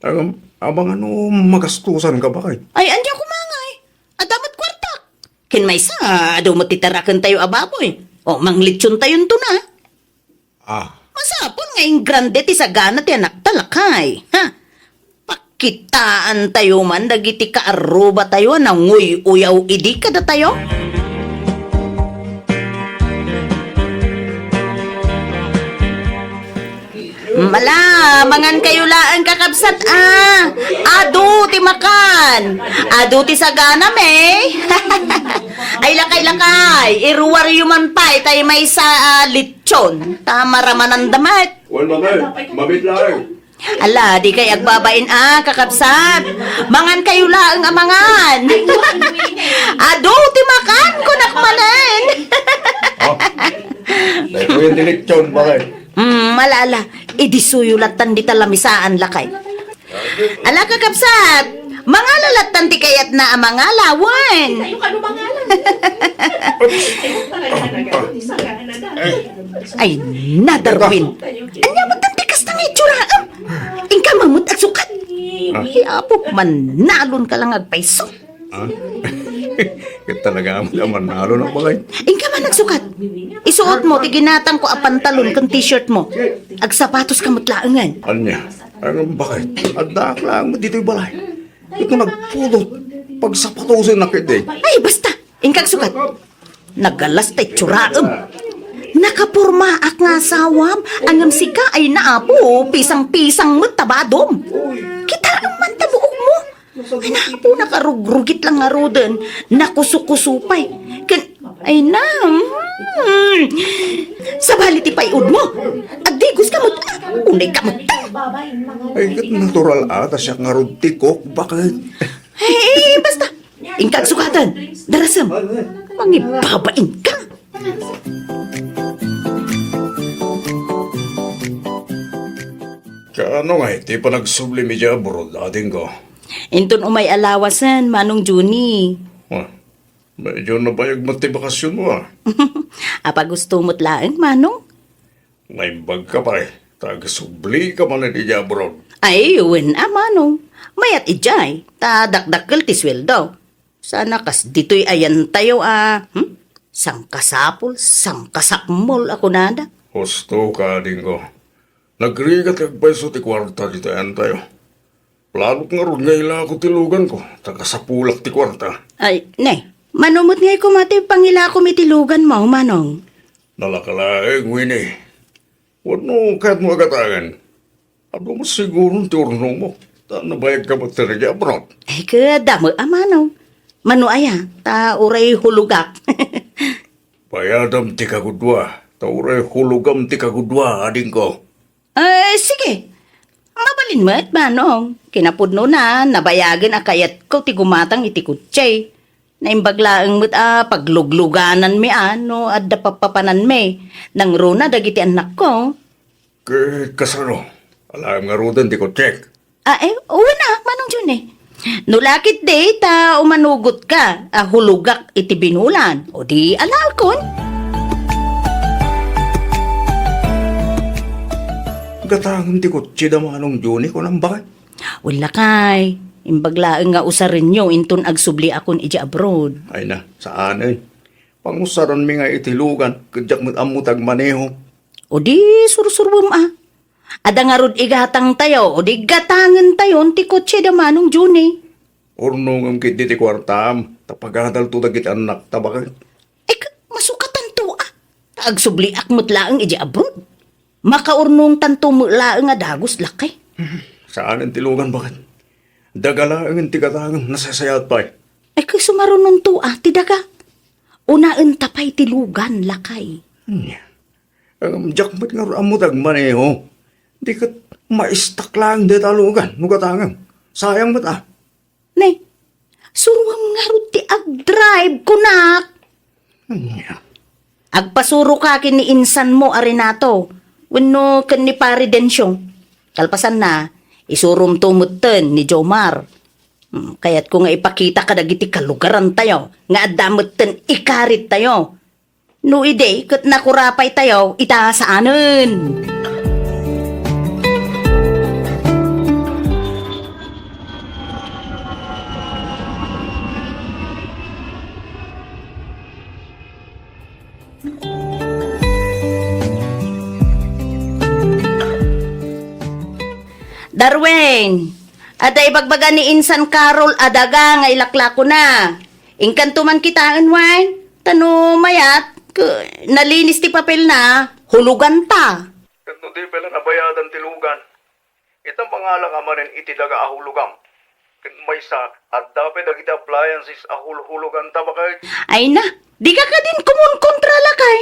Am-, amangan no magastosanka, baket? Ay, ania koma ngay? Adda met kuartak. Ken maysa, adu met ti tarakentayo a baboy. O, manglitsontayonto na. Ah. Masapul nga ingrande ti sagana ti anakta, lakay. Ha? Pakitaantayo man dagiti kaarrubatayo a nanguy-uyaw idi kadatayo. Mala, mangankayo laeng, kakabsat, a. Adu ti makan. Adu ti sagana, me. Ay, lakay, lakay. Iruaryo man pay tay maysa a lit-, Chon, ta maramananda met. Wen, mabel, mabit laeng. Ala, dikay agbabain a, kakabsat. Mangankayo laeng a mangan. Adu ti makan, kunak manen. Oh. Daytoy ti lechon, baket. Mm, ala, ala. Idisuyo lattan dita lamisaan, lakay. Ala, kakabsat, mangala lattan ti kayatna a mangala, wen. Ay, ay, na, Darwin. Ania met ti kasta nga itsuraem? Inka met agsukat. Ah. Ay, apo, mannalonka lang agpayso. Ah? Ket talaga met a mannalon, baket. Inka man agsukat. Isuotmo ti ginatangko a pantalon ken t-shirt mo. Agsapatoska met laengen. Ania? Ngem baket? Addaak laeng met ditoy balay. Ket no nagpudot, pagsapatosennak ketdi. Ay, basta! Inka agsukat. Nagalas ta itsuraem. Nakapormaak nga asawam, ngem sika ay naapo, pisang-pisang met ta badom. Kitaem man ta buokmo. Ay, naapo, nakarugrugit lang ngaruden. Nakusukuso pay. Ken Ay na, hmm. Sabali ti pay-odmo. Agdigoska met, ah, unayka met. Ay, ket natural a, ta siak ngarud ti kok, baket. Ay, basta. Inka agsukaten. Darasem. Mangibabainka. Kaano ngay ti panagsublim idiay abroad, adingko? Inton umay a lawasen, Manong Juni. Ah, Medyo nabayag met ti bakasionmo, a. Apa gusto met laeng, Manong? Naimbagka pay, ta agsublika manen idiay abroad. Ay, wen a, Manong. Mayat idiay, ta dakdakkel ti sueldo. Sana kas ditoy ayantayo a, hmm? Sangkasapul, sangkasakmol a kunada. Husto ka, adingko. Nagrigat nga agpayso ti kuarta ditoy ayantayo. Planok ngarud nga ilako ti luganko, ta kasapulak ti kuarta. Ay, ne, mano met ngay koma ti pangilakom iti luganmo, Manong? Nalaka laeng, Winnie. Wenno kayatmo a gatangen? Adu met siguron ti urnongmo, ta nabayagka met idiay abroad. Ay, ket adda met a, Manong. Mano aya, ta uray hulogak. Bayadam ti kagudua, ta uray hulogam ti kagudua, adingko. Eh, sige. Mabalin met, Manong. Kinapudnona, nabayagen a kayatko ti gumatang iti kotse. Naimbag laeng met a pagluglugananmi a no adda pappapananmi. Nangruna dagiti annakko. Ket kasano? Alaem ngaruden ti kotsek? Ah, eh, wen a, Manong Juni. No lakit di, ta umanugotka a hulogak iti binulan. O di, alaekon. Gatangem ti kotse da Manong Juni, kunam baket? Wen lakay, imbag laeng nga usarenyo inton agsubliakon idiay abroad. Ay na, saanen. Pangusaranmi nga iti lugan, ket diak met ammo ti agmaneho. O di, sursuruem a. Adda ngarud igatangtayo, o di gatangentayon ti kotse da Manong Juni. Urnongem ketdi ti kuartam, ta pagadalto dagiti annakta baket. Eh, ket masukatanto a. Ta agsubliak met laeng idiay abroad. Makaurnongtanto met laeng a dagus, lakay. Saanen ti lugan baket. Daga laengen ti gatangem, nasasayaat pay. Ay, kay sumarunonto a, ti daga. Unaenta pay ti lugan, lakay. Ania? Ngem diak met ngarud ammo ti agmaneho. Di ket maistak laeng dayta a lugan no gatangem. Sayang met a. Ne, suroam ngarud ti agdrive, kunak. Ania? Agpasuroka ken ni insanmo a Renato, wenno ken ni Pare Dencio. Kalpasanna, isuromto metten ni Jomar. Hmm, kayatko nga ipakita kadagiti kalugarantayo nga adda metten ikarittayo. No idi ket nakurapaytayo ita saanen. Darwin, adda ibagbaga ni Insan Carol a daga nga ilaklakona. Inkanto man kitaen, wen? Ta no mayat, k-, nalinis ti papelna, huloganta. Ket no di pay la nabayadan ti lugan, ita mangalak a manen iti daga a hulogam. Ket maysa, adda pay dagiti appliances a hulhuloganta, baket. Ay na, dika kadin kumunkontra, lakay.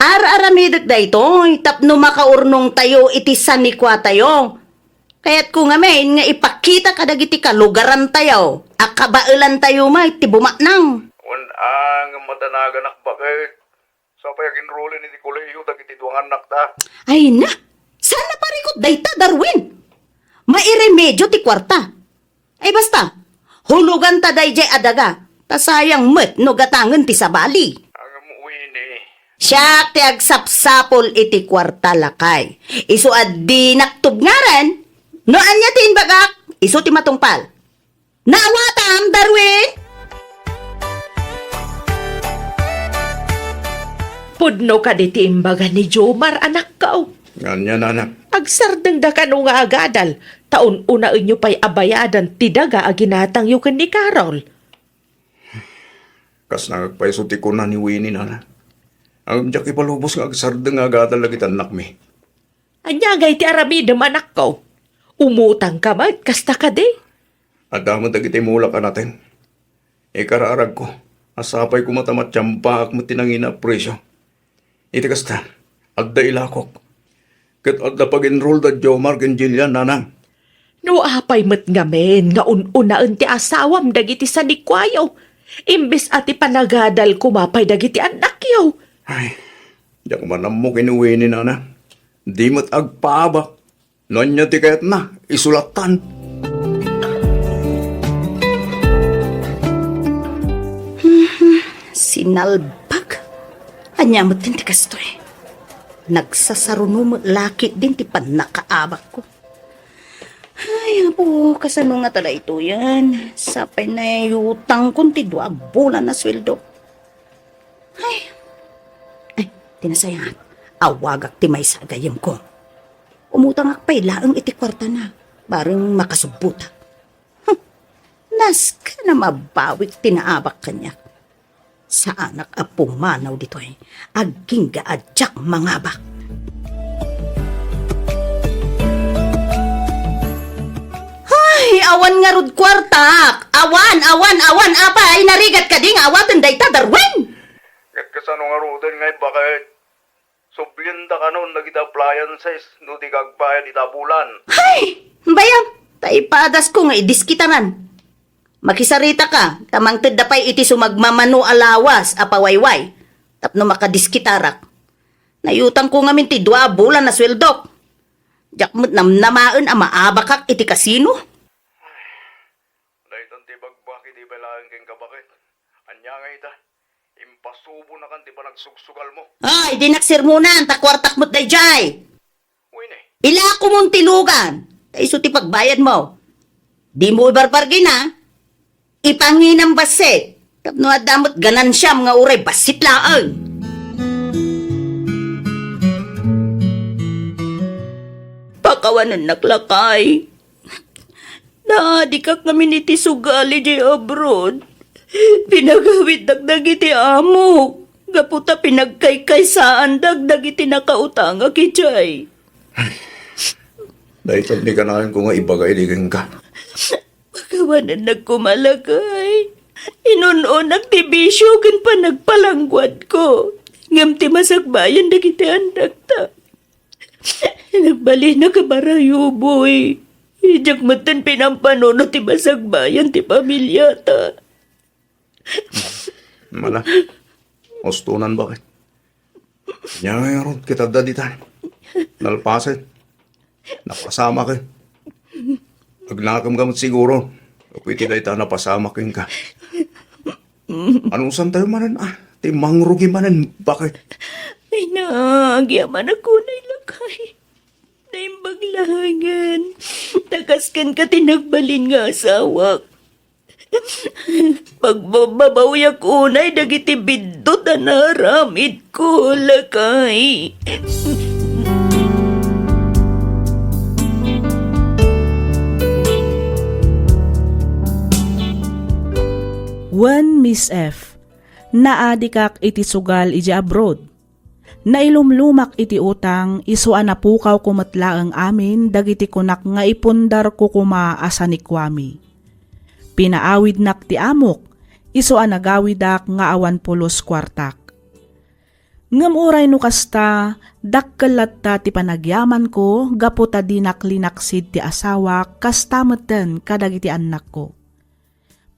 Ar-aramidek daytoy tapno makaurnongtayo iti sanikuatayo. Kayatko ngamin nga ipakita kadagiti kalugarantayo a kabaelantayo met ti bumaknang. Wen a, ngem madanaganak, baket. Sapay aginrolin iti kolehiyo dagiti dua nga annakta. Ay na, saan a parikut dayta, Darwin? Mairemedio ti kuarta. Ay basta, huloganta daydiay a daga, ta sayang met no gatangen ti sabali. Ngem, Winnie. Siak ti agsapsapul iti kuarta, lakay. Isu a dinak tubngaran, no ania ti imbagak, isu ti matungpal. Naawatam, Darwin? Pudno kadi ti imbaga ni Jomar, anakko? Ania, nana? Agsardengda kano nga agadal, ta un-unaenyo pay a bayadan ti daga a ginatangyo ken ni Carol. Kasla nga agpayso ti kuna ni Winnie, nana. Ngem diak ipalubos nga agsardeng nga agadal dagiti annakmi. Ania ngay ti aramidem, anakko? Umutangka met, kasta kadi? Adda met dagiti mulak a nateng. Ikararagko a sapay koma ta matiampaak met ti nangina a presio. Iti kasta, adda ilakok. Ket adda pag-enroll da Jomar ken Jillian, nanang. No apay met ngamin nga un-unaen ti asawam dagiti sanikuayo, imbes a ti panagadal koma pay dagiti annakyo? Ay, diak man ammo ken ni Winnie, nana. Di met agpaabak. No ania ti kayatna, isu lattan. Sinalbag. Ania met ti kastoy? Nagsasaruno met la ketdin ti pannakaabakko. Ay, apo, kasano ngata daytoyen? Sapay naiutangkon ti dua a bulan a sueldo. Ay. Ay, ti nasayaat, awagak ti maysa a gayyemko. Umutangak pay laeng iti kuartana, bareng makasubbotak. Hm, nasken a mabawik ti naabak kaniak. Saanak a pumanaw ditoy, agingga a diak mangabak. Ay, awan ngarud kuartak! Awan, awan, awan! Apay, narigat kadi nga awaten dayta, Darwin? Ket kasano ngaruden nga ibaket? Sublienda kanon dagiti appliances no di ka agbayad ita a bulan. Hay! Bayam, ta ipadasko nga idiskitaran. Makisaritaka, ta mangtedda pay iti sumagmamano a lawas a pawayway tapno makadiskitarak. Naiutangko ngamin ti dua a bulan a sueldok. Diak met namnamaen a maabakak iti kasino. Daytan ti ibagbagi ti pay laeng kenka, baket. Ania nga ita? Impasubonakan ti panagsugsugalmo. Ay, dinak sermonan, ta kuartak met daydiay. Winnie. Ilakomon ti lugan, ta isu ti pagbayadmo. Dimo ibarbargin, a. Ipanginam bassit, tapno adda met ganansiam nga uray bassit laeng. Pakawanennak, lakay. Naadikak ngamin iti sugal idiay abroad. Pinagawiddak dagiti amok gapu ta pinagkaykaysaandak dagiti nakautangak idiay. Daytoy ti kanayon ko nga ibaga idi kenka. Pakawanennak koma, lakay. Inun-unak ti bisio ken panagpalangguadko. Ngem ti masakbayan dagiti annakta. Nagbalinak a barayuboy. Diak metten pinampanunot ti masakbayan ti pamiliata. Mala, ustonan baket. Nia ngarud ket adda ditan. Nalpasen. Napasamaken. Agnakemka met siguro. Gapu iti dayta napasamak kenka. Anusantayo manen, ah, ti mangrugi manen, baket? Ay, naagyamanak unay, lakay. Naimbag laengen. Ta kas kenka ti nagbalin nga asawak. Pagbababawiak unay dagiti biddut a naaramidko, lakay. Wen, Miss F, naadikak iti sugal idiay abroad. Nailumlumak iti utang, isu a napukawko met laeng amin dagiti kunak nga ipundarko koma a sanikuami. Pinaawidnak ti amok, isu a nagawidak nga awan pulos kuartak. Ngem uray no kasta, dakkel latta ti panagyamanko gapu ta dinak linaksid ti asawak, kasta metten kadagiti annakko.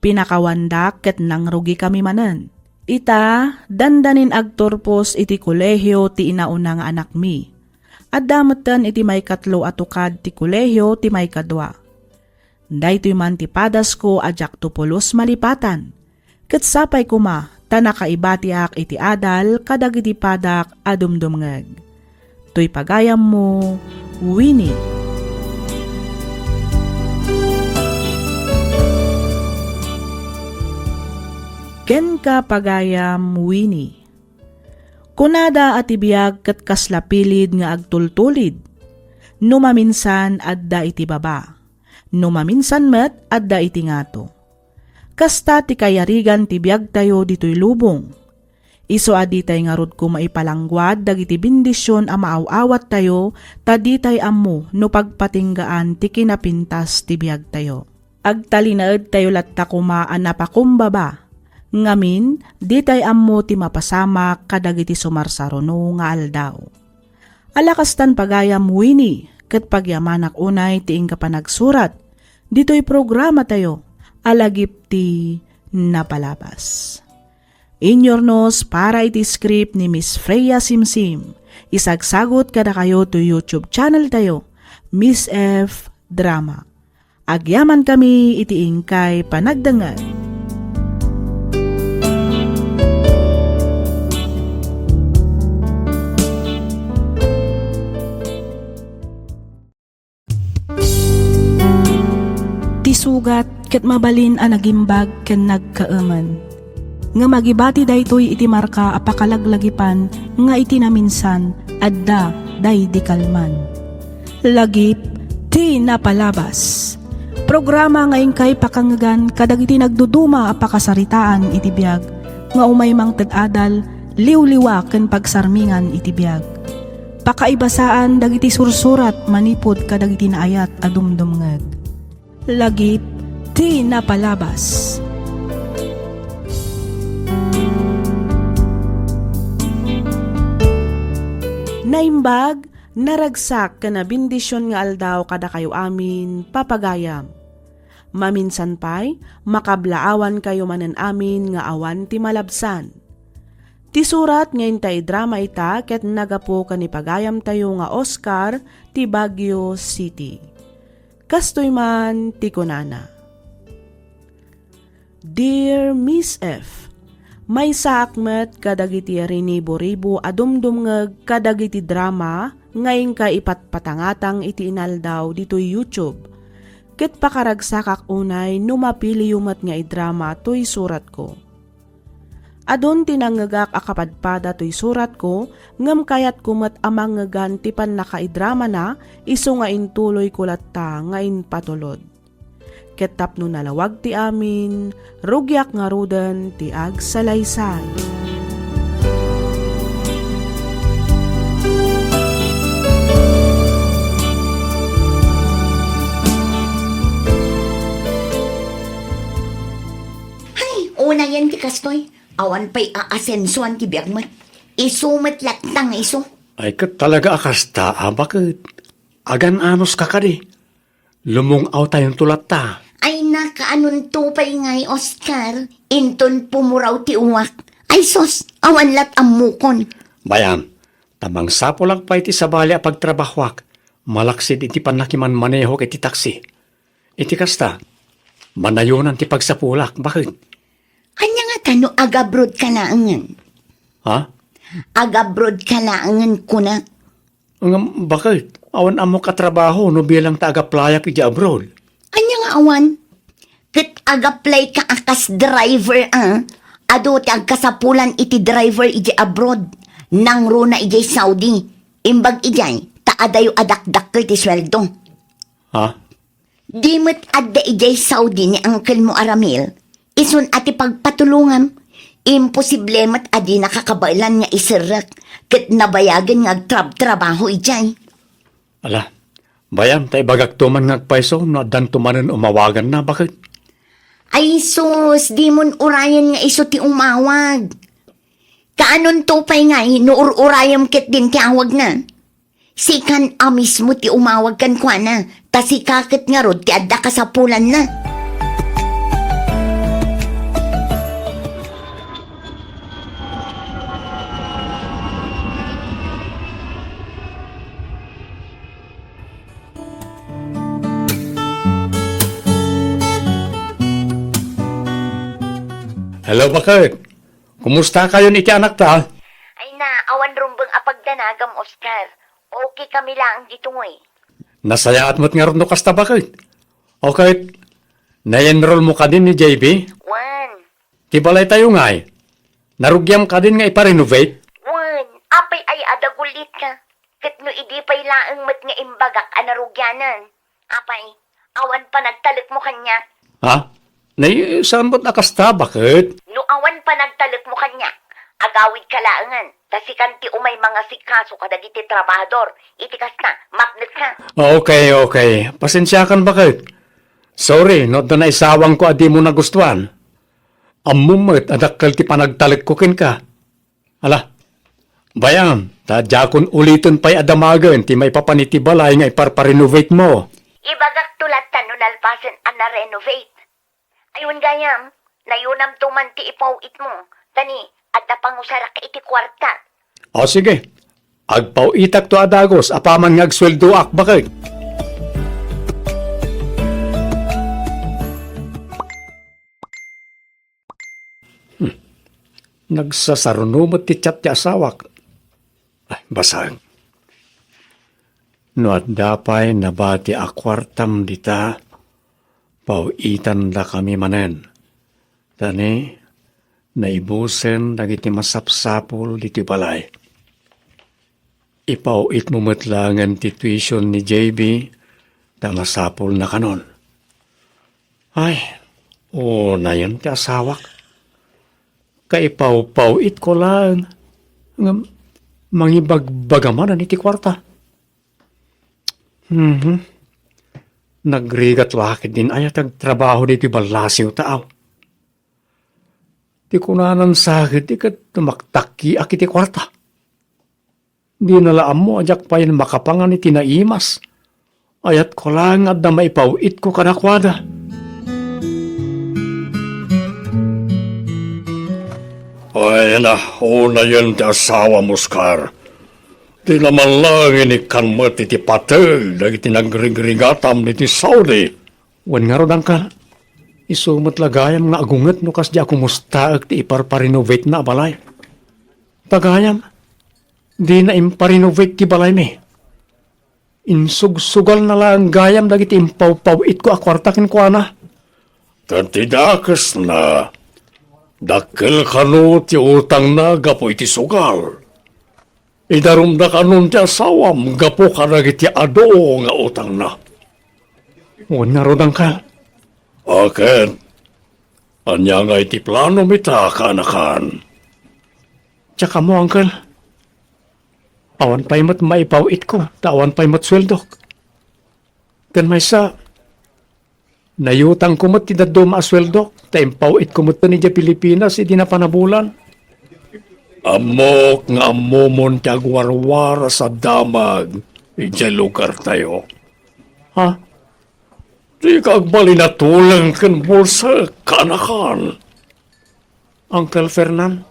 Pinakawandak ket nangrugikami manen. Ita, dandanin agturpos iti kolehio ti inauna nga anakmi. Adda metten iti maikatlo a tukad ti kolehio ti maikadua. Daytoy man ti padasko a diakto pulos malipatan. Ket sapay koma ta nakaibatiak iti adal kadagiti padak a dumdumngeg. Toy pagayammo, Winnie. Kenka, pagayam Winnie. Kunada a ti biag ket kasla pilid nga agtultulid. No maminsan, adda iti baba. No maminsan met, adda iti ngato. Kasta ti kayarigan ti biagtayo ditoy lubong. Isu a ditay ngarud koma ipalangguad dagiti bendision a maaw-awattayo, ta ditay ammo no pagpatinggaan ti kinapintas ti biagtayo. Agtalinaedtayo latta koma a napakumbaba. Ngamin, ditay ammo ti mapasamak kadagiti sumarsaruno nga aldaw. Ala kastan pagayam Winnie, ket pagyamanak unay ti inka panagsurat ditoy programatayo a Lagip ti Napalabas. Inyurnos para iti script ni Miss Freya Simsim. Isagsagut kadakayo to YouTube channel tayo, Miss F Drama. Agyamankami iti inkay panagdengngeg. Ti sugat ket mabalin a nagimbag ken nagkaemen. Ngem agibati daytoy iti marka a pakalaglagipan nga iti naminsan, adda daydi kalman. Lagip ti Napalabas. Programa nga inkay pakangngegan kadagiti nagduduma a pakasaritaan iti biag nga umay mangted adal, liwliwa ken pagsarmingan iti biag. Pakaibasaan dagiti sursurat manipud kadagiti naayat a dumdumngeg. Lagip ti Napalabas. Naimbag, naragsak ken nabendision nga aldaw kadakayo amin, papagayam. Maminsan pay, makablaawankayo manen amin nga awan ti malabsan. Ti surat nga inta idrama ita ket nagapu ken ni pagayamtayo nga Oscar ti Baguio City. Kastoy man ti kunana, Dear Miss F, maysaak met kadagiti rinibo-ribo a dumdumngeg kadagiti drama nga inka ipatpatangatang iti inaldaw ditoy YouTube. Ket pakaragsakak unay no mapiliyo met nga idrama toy suratko. Adun ti nangngegak a kapadpada toy suratko, ngem kayatko met a mangngegan ti pannakaidramana isu nga intuloyko latta nga impatulod. Ket tapno nalawag ti amin, rugiak ngaruden ti agsalaysay. Hay, Yan ti kastoy, awan pay aasensuan ti biag met. Isu met latta nga isu. Ay, ket talaga a kasta, a, baket? Agan-anos ka kadi? Lumung-awtayonto latta. Ay, nakaanonto pay ngay, Oscar? Inton pumuraw ti uwak. Ay, sus, awan lat ammokon. Bayan, ta mangsapulak pay ti sabali a pagtrabahoak, malaksid iti pannakimanmanehok iti taksi. Iti kasta, manayonan ti pagsapulak, baket? Ania ngata no agabroad ka laengen? Ha? Agabroad ka laengen, kunak. Ngem, baket, awan ammok a trabaho no bilang ta agaplayak iti abroad. Ania nga awan? Ket agaplayka a kas driver, a? Adu ti agkasapulan iti driver iti abroad. Nangruna idiay Saudi. Imbag idiay, ta adayo a dakdakkel ti sueldo. Ha? Di met adda idiay Saudi ni uncle mo a Ramil, isun a ti pagpatulongam. Imposible met a dinaka kabaelan nga iserrek ket nabayagen nga agtrabtrabaho idiay. Ala, bayan, ta ibagakto man nga agpayso no addanto manen umawaganna, baket? Ay sus, dimon urayen nga isu ti umawag. Kaanonto pay ngay no ur-urayem ketdin ti awagna? Sikan a mismo ti umawag kenkuana, ta sika ket ngarud ti adda kasapulanna. Hello, baket. Kumusta kayon iti anakta? Ay na, awan rumbeng a pagdanagam, Oscar. Okay kami laeng ditoy. Nasayaat met ngarud no kasta, baket. Okay, na-enroll mo kadin ni J B? Wen. Ti balaytayo ngay, narugiam kadin nga iparenovate? Wen, apay ay adda gullitka? Ket no idi pay laeng met nga imbagak a narugianan, apay, awan panagtalekmo kaniak? Ha? Nay, saan met a kasta, baket? No awan panagtalekmo kaniak, agawidka laengen, ta sikan ti umay mangasikaso kadagiti trabahador. Iti kasta, mapnetka. Okay, okay. Pasensiakan, baket. Sorry no adda naisawangko a dimo nagustuan. Ammom met a dakkel ti panagtalekko kenka. Ala, bayan, ta diakon uliten pay a damagen ti maipapan iti balay nga iparparenovate mo. Ibagakto latta no nalpasen a na-renovate. Ay wen gayam, nayonamto man ti ipaw-itmo, ta ni, adda pangusarak iti kuarta. O sige, agpaw-itakto a dagus apaman nga agsueldoak, baket. Hmm. Nagsasaruno met ti chat ti asawak. Ay, basaen. No adda pay nabati a kuartam dita, paw-itandakami manen. Ta ni, naibusen dagiti masapsapul ditoy balay. Ipaw-itmo met laengen ti tuition ni J B, ta masapulna kanon. Ay, unayen ti asawak. Kaipawpaw-itko laeng, ngem mangibagbagamanan iti kuarta. Mhm. Nagrigat la ketdin aya ti agtrabaho ditoy ballasiw, taaw. Ti kunanan sa ketdi ket tumaktakkiak iti kuarta. Dina la ammo a diak pay makapangan iti naimas. Ayatko laeng nga adda maipaw-itko kadakuada. Ay na, unayen ti asawam, Oscar. Dina man laeng inikkan met iti pateg dagiti nagrigrigatam ditoy Saudi. Wen ngarud, Angkal, isu met la gayam nga agunget no kasdi a kumustaek ti iparparenovatena a balay. Ta gayam, dina imparenovate ti balaymi. Insugsugalna laeng gayam dagiti impawpaw-itko a kuarta kenkuana. Ket ti dakesna, dakkel kano ti utangna gapu iti sugal. Idarumda kanon ti asawam gapu kadagiti adu nga utangna. Wen ngarud, Angkal. Akin, ania nga iti planom ita, kaanakan? Diak ammo, Angkal. Awan pay met maipaw-itko, ta awan pay met sueldok. Ken maysa, Nayutangko met ti dadduma a sueldok, ta impaw-itko metten idiay Pilipinas idi napan a bulan. Ammok nga ammomon ti agwarwaras a damag idiay lugartayo. Ha? Dika agbalin a tuleng ken bulsek, kaanakan. Uncle Fernan?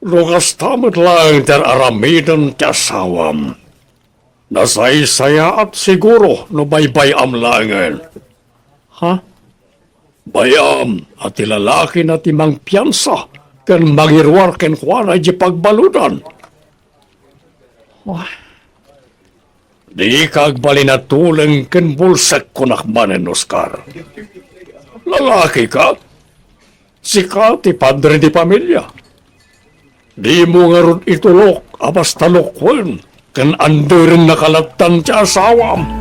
No kasta met laeng ti ar-aramiden ti asawam, nasaysayaat siguro no baybay-am laengen. Ha? Bay-am a ti lalakina ti mangpiansa ken mangiruar kenkuana idiay pagbaludan. Wah. Dika agbalin a tuleng ken bulsek, kunak manen, Oscar. Lalakika? Sika ti padre di pamilia. Dimo ngarud itulok a basta lukwen ken anderenna kalattan ti asawam.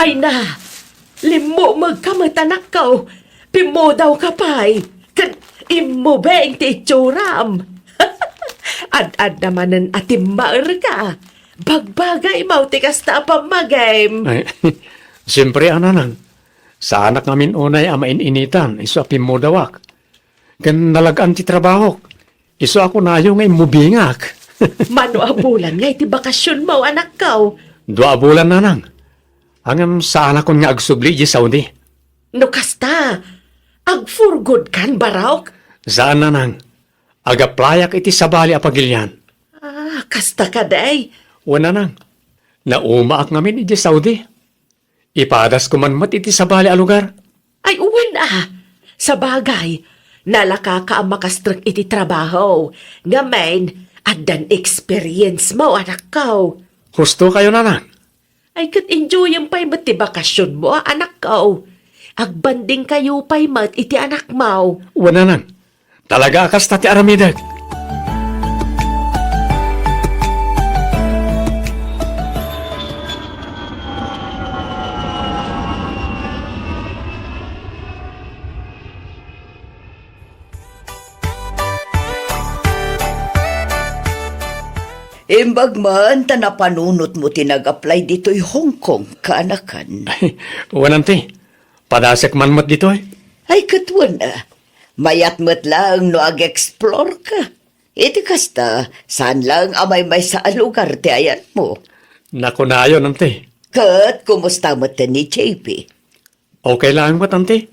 Ay na, limmumegka met, anakko. Pimmudawka pay, ket immubing ti itsuram. Ad-adda manen a timmaerka. Bagbagaymo ti kasta a pammagim. Ay, siempre, a nanang. Saanak ngamin unay a main-initan, isu a pimmudawak. Ken nalag-an ti trabahok. Isu a kunayo nga immubingak. Mano a bulan nga iti bakasionmo, anakko? Dua a bulan, nanang. Ngem saanakon nga agsubli idiay Saudi. No kasta, ag-for good kan, barok? Saan, nanang. Ag-applyak iti sabali a pagilian. Ah, kasta kadi? Wen, nanang. Naumaak ngamin idiay Saudi. Ipadasko man met iti sabali a lugar. Ay, wen a. Sabagay, nalakaka a makastrek iti trabaho. Ngamin, addan experience mo, anakko. Husto kayo, nanang. Ay, ket enjoyem pay met ti bakasionmo, a, anakko. Agbanding kayo pay met iti anakmo. Wen, nanang. Talaga a kasta ti aramidek. Imbag man ta napanunotmo ti nag-apply ditoy Hong Kong, kaanakan. Wen, anti. Padasek man met ditoy. Ay, ket wen a. Mayat met laeng no ag-explore ka. Iti kasta, saan laeng a maymaysa a lugar ti ayanmo. Nakunayon, anti. Ket kumusta met ni J P? Okay laeng met, anti.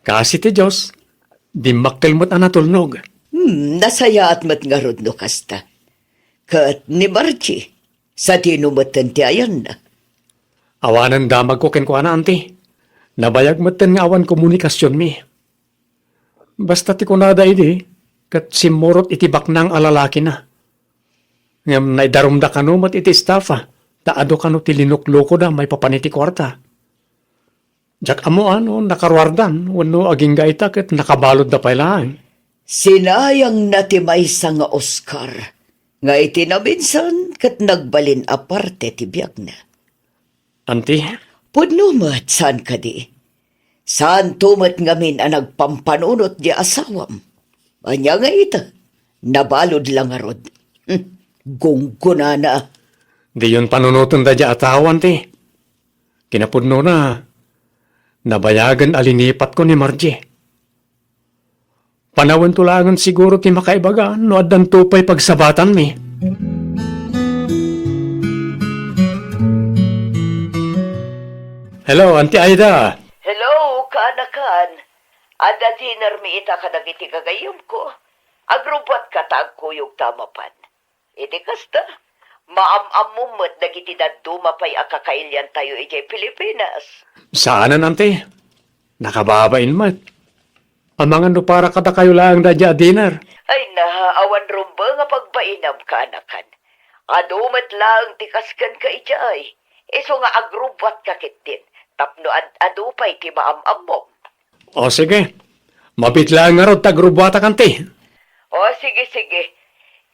Kaasi ti Dios, dimmakkel met a natulnog. Hmm, nasayaat met ngarud no kasta. Ket ni Margie, sadino metten ti ayanna? Awanen damagko kenkuana, anti. Nabayag metten nga awan komunikasionmi. Basta ti kunada idi, ket simmurot iti baknang a lalakina. Ngem naidarumda kano met iti estafa, ta adu kano ti linuklokoda maipapan iti kuarta. Diak ammo a no nakaruardan wenno agingga ita ket nakabaludda pay laeng. Sinayangna ti maysa nga Oscar, nga iti naminsan ket nagbalin a parte ti biagna. Anti? Pudno met, saan kadi? Saanto met ngamin a nagpampanunot di asawam? Ania nga ita? Nabalud la ngarud. Hmm, gunggonana. Diyon panunoten daydiay a tao, anti. Kinapudnona, nabayagen a linipatko ni Margie. Panawento laengen siguro ti makaibaga no addanto pay pagsabatanmi. Hello, Auntie Aida. Hello, kaanakan. Adda dinnermi ita kadagiti gagayyemko. Agrubbuatka ta agkuyogta a mapan. Iti kasta, maam-ammom met dagiti dadduma pay a kakailiantayo idiay Pilipinas. Saanen, Auntie. Nakababain met. Amangan no para kadakayo laeng daydiay a dinner. Ay na, awan rumbeng a pagbainam, kaanakan. Adu met laeng ti kas kenka idiay. Isu nga agrubbuatka ketdin, tapno ad-adu pay ti maam-ammom. O, sige. Mabiit laeng ngarud ta agrubbuatak, anti. O, sige, sige.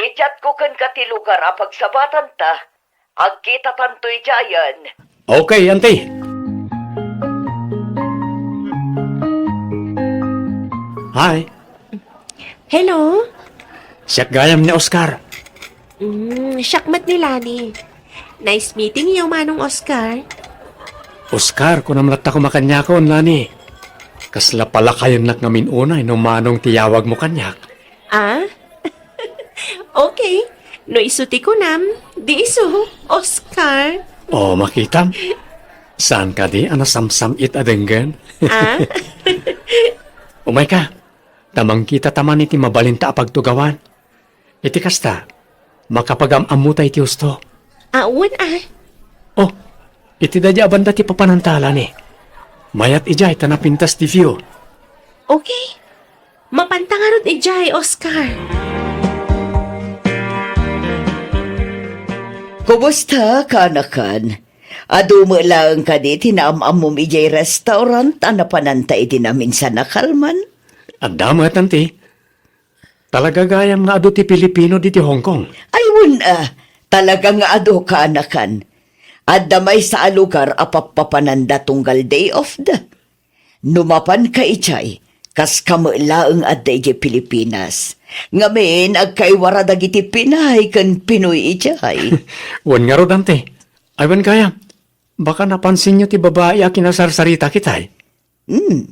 I-chatko kenka ti lugar a pagsabatanta. Agkitatanto idiayen. Okay, anti. Hi. Hello? Siak gayam ni Oscar. Mm, siak met ni Lani. Nice meeting you, Manong Oscar. Oscar, kunam latta koma kaniakon, Lani. Kasla palakayennak ngamin unay no Manong ti yawagmo kaniak. Ah? Okay. No isu ti kunam, di isu, Oscar. O, makitam. Saan kadi a nasamsam-it a denggen? Ah? Umayka, ta mangkitata man iti mabalinta a pagtugawan. Iti kasta, makapagam-ammota iti husto. Awan, ah. O, iti daydiay a banda ti papananta, Lani. Mayat idiay ta napintas ti view. Okay. Mapanta ngarud idiay, Oscar. Kumusta, kaanakan? Adu met laeng kadi ti naam-ammom idiay restaurant a napananta idi naminsan a kalman? Adda met, anti. Talaga gayam nga adu ti Pilipino ditoy Hong Kong. Ay, wen a, talaga nga adu, kaanakan. Adda maysa a lugar a pappapananda tunggal day off da. No mapanka idiay, kaska met laeng adda idiay Pilipinas. Ngamin, agkaiwara dagiti Pinay ken Pinoy idiay. Wen ngarud, anti. Ay, wen gayam. Baka napansinyo ti babai a kinasarsarita ketdi. Hmm.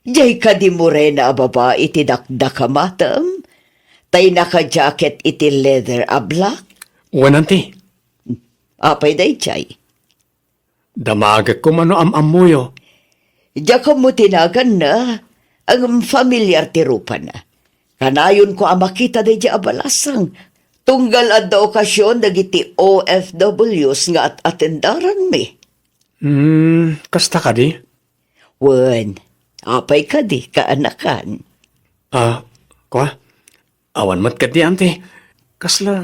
Diay kadi morena a babai ti dakdakamatem, tay naka-jacket iti leather a black? Wen, anti. Apay daydiay? Damagek koma no am-ammoyo. Diak ammo ti naganna, ngem familiar ti rupana. Kanayonko a makita daydiay a balasang, tunggal adda okasion dagiti O F Ws nga at-atendaranmi. Hmm, kasta kadi? Wen, apay kadi, kaanakan? Ah, kua? Awan met kadi, anti. Kasla,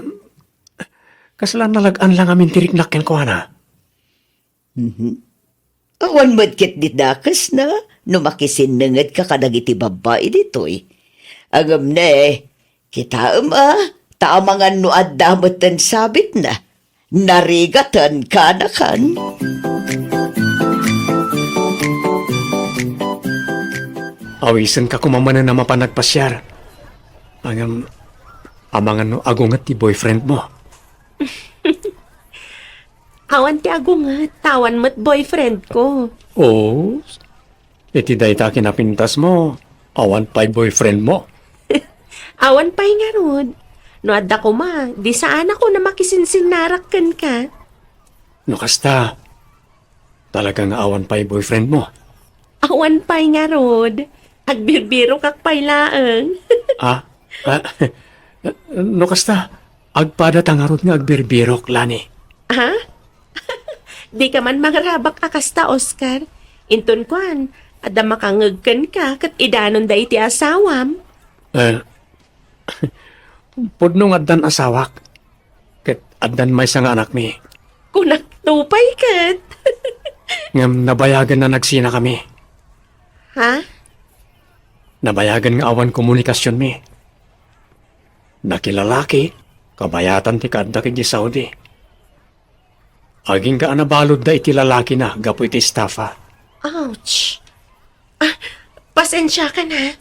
kasla nalag-an la ngamin ti riknak kenkuana. Mhm. Awan met ket ti dakesna no makisinnengedka kadagiti babbai ditoy. Ngem ne, kitaem a, ta amangan no adda metten sabitna. Narigaten, kaanakan. Awisenka koma manen a mapan agpasiar. Ngem, amangan no agunget ti boyfriendmo. Awan ti agunget, ta awan met boyfriendko. Oh, iti dayta a kinapintasmo, awan pay boyfriendmo? Awan pay ngarud. No adda koma, di saanakon a makisinsinnarak kenka. No kasta, talaga nga awan pay boyfriendmo? Awan pay ngarud. Agbirbirokak pay laeng. Ah? Ah? No kasta, agpadata ngarud nga agbirbirok, Lani. Ha? Dika man mangrabak a kasta, Oscar. Inton kuan, adda makangngeg kenka ket idanonda iti asawam. Eh, pudno nga addan asawak, ket addan maysa nga anakmi. Kunakto pay ket. Ngem nabayagen a nagsinakami. Ha? Nabayagen nga awan komunikasionmi. Nakilalaki, kabayatan ti kaaddak idiay Saudi. Agingga a nabaludda iti lalakina gapu iti estafa. Ouch! Ah, pasensiakan, ha?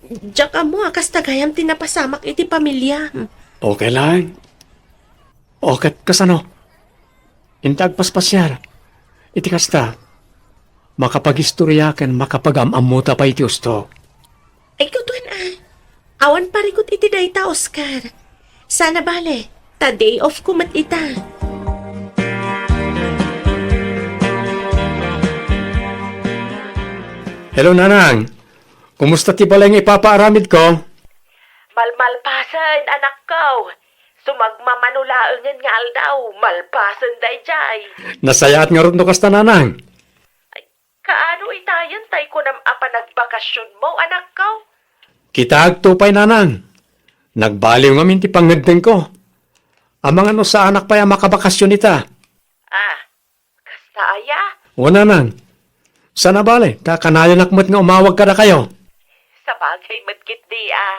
Diak ammo a kasta gayam ti napasamak iti pamiliam. Okay lang. O, ket kasano? Inta agpaspasiar. Iti kasta, makapagistoriaken, makapagam-ammota pay iti husto. Ay, kutoen a. Awan parikut iti dayta, Oscar. Sana bale, ta day off ko met ita. Hello, Nanang. Kumusta ti balay nga ipapaaramidko? Malmalpasen, anakko. Sumagmamano laengen nga aldaw, malpasen daydiay. Nasayaat ngarud no kasta, Nanang. Ay, kaano Itayen tay kunam a panagbakasionmo, anakko? Kitaagto pay, nanang. Nagbaliw ngamin ti pangngeddengko. Amangan no saanak pay a makabakasion ita. Ah, kasta aya? Wen, nanang. Saan a bale, ta kanayonak met nga umawag kadakayo. Sabagay met ketdi a.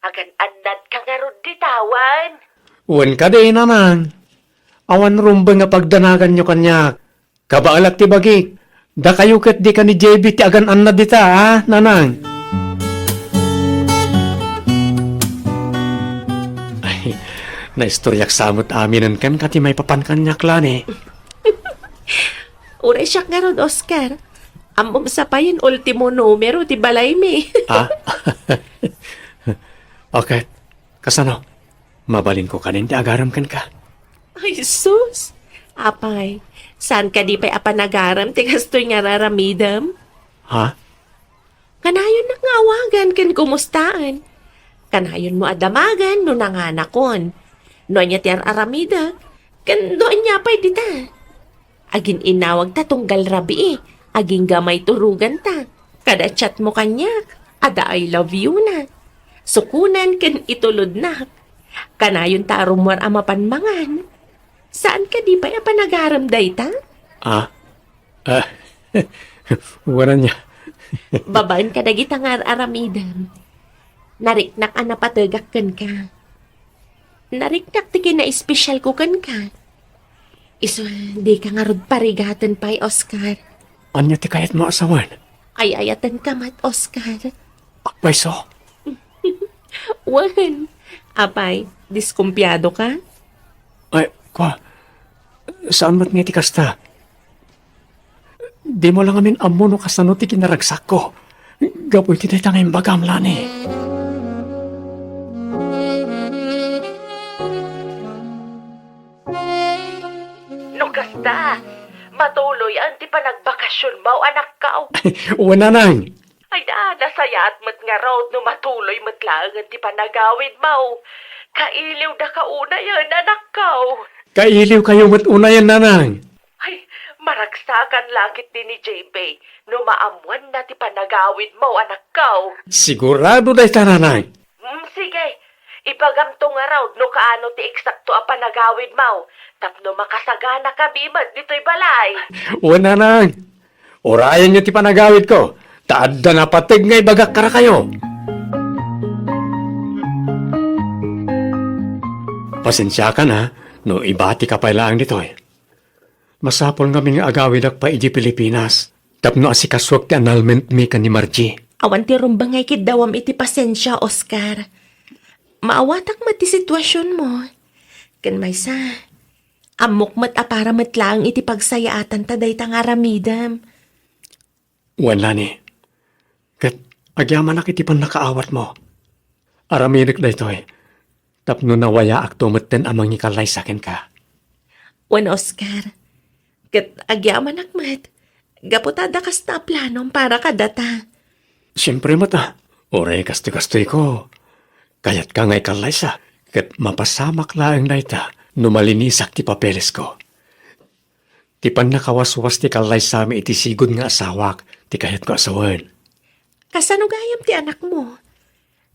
Agan-annadka ngarud dita, wen? Wen kadi, nanang. Awan rumbeng a pagdanaganyo kaniak. Kabaelak ti bagik. Dakayo ket dika ni J B ti agan-annad dita, a, nanang? Ay, naistoriak sa met aminen kenka ti maipapan kaniak, Lani. Uray siak ngarud, Oscar. Ammom sa payen ultimo numero ti balaymi. Ah? Okay. Kasano? Mabalinko kadin ti agarem kenka? Ay, sus! Apay, saan kadi pay a panagarem ti kastoy nga raramidem? Ha? Kanayonnak nga awagan ken kumustaan. Kanayonmo a damagan no nanganakon. No ania ti ar-aramidek, ken no ania pay dita. Agin-inawagta tunggal rabii, agingga maiturogan ta. Kada chatmo kaniak, adda I love you na. Sukonan ken itulodnak. Kanayonta a rummuar a mapan mangan. Saan kadi pay a panagarem dayta? Ah? Ah, wen ania. Babaen kadagita nga ar-aramidem. Nariknak a napategak kenka. Nariknak ti kinaespesialko kenka. Isu, dika ngarud parigaten pay, Oscar. Ania ti kayatmo a sawen? Ay-ayatenka met, Oscar. Apay isu? Wen. Apay, diskumpiado ka? Ay, kua, saan met nga iti kasta? Dimo la ngamin ammo no kasano ti kinaragsakko gapu iti dayta nga imbagam, Lani. No kasta, matuloyen ti panagbakasionmo, anakko. Wen, nanang. Ay da, nasayaat met ngarud no matuloy met laengen ti panagawidmo. Kailiwdaka unayen, anakko. Kailiwkayo met unayen, nanang. Ay, maragsakan la ketdi ni J P no maammoanna ti panagawidmo, anakko. Sigurado dayta, nanang. Hmm, sige. Ibagamto ngarud no kaano ti eksakto a panagawidmo tapno makasaganakami met ditoy balay. Wen, nanang. Urayenyo ti panagawidko, ta adda napateg nga ibagak kadakayo. Pasensiakan, ha, no ibatika pay laeng ditoy. Masapul ngamin nga agawidak pay idiay Pilipinas tapno asikasuek ti annulmentmi ken ni Margie. Awan ti rumbeng nga ikiddawam iti pasensia, Oscar. Maawatak met ti situasionmo. Ken maysa, ammok met a para met laeng iti pagsayaatanta dayta nga aramidem. Wen, Lani. Ket agyamanak iti pannakaawatmo. Aramidek daytoy tapno nawayaakto metten a mangikallaysa kenka. Wen, Oscar. Ket agyamanak met, gapu ta adda kasta a planom para kadata. Siempre met a, uray kastoy-kastoyko. Kayatka nga ikallaysa, ket mapasamak laeng dayta no malinisak ti papelesko. Ti pannakawaswas ti kallaysami iti sigud nga asawak ti kayatko a sawen. Kasano gayam ti anakmo?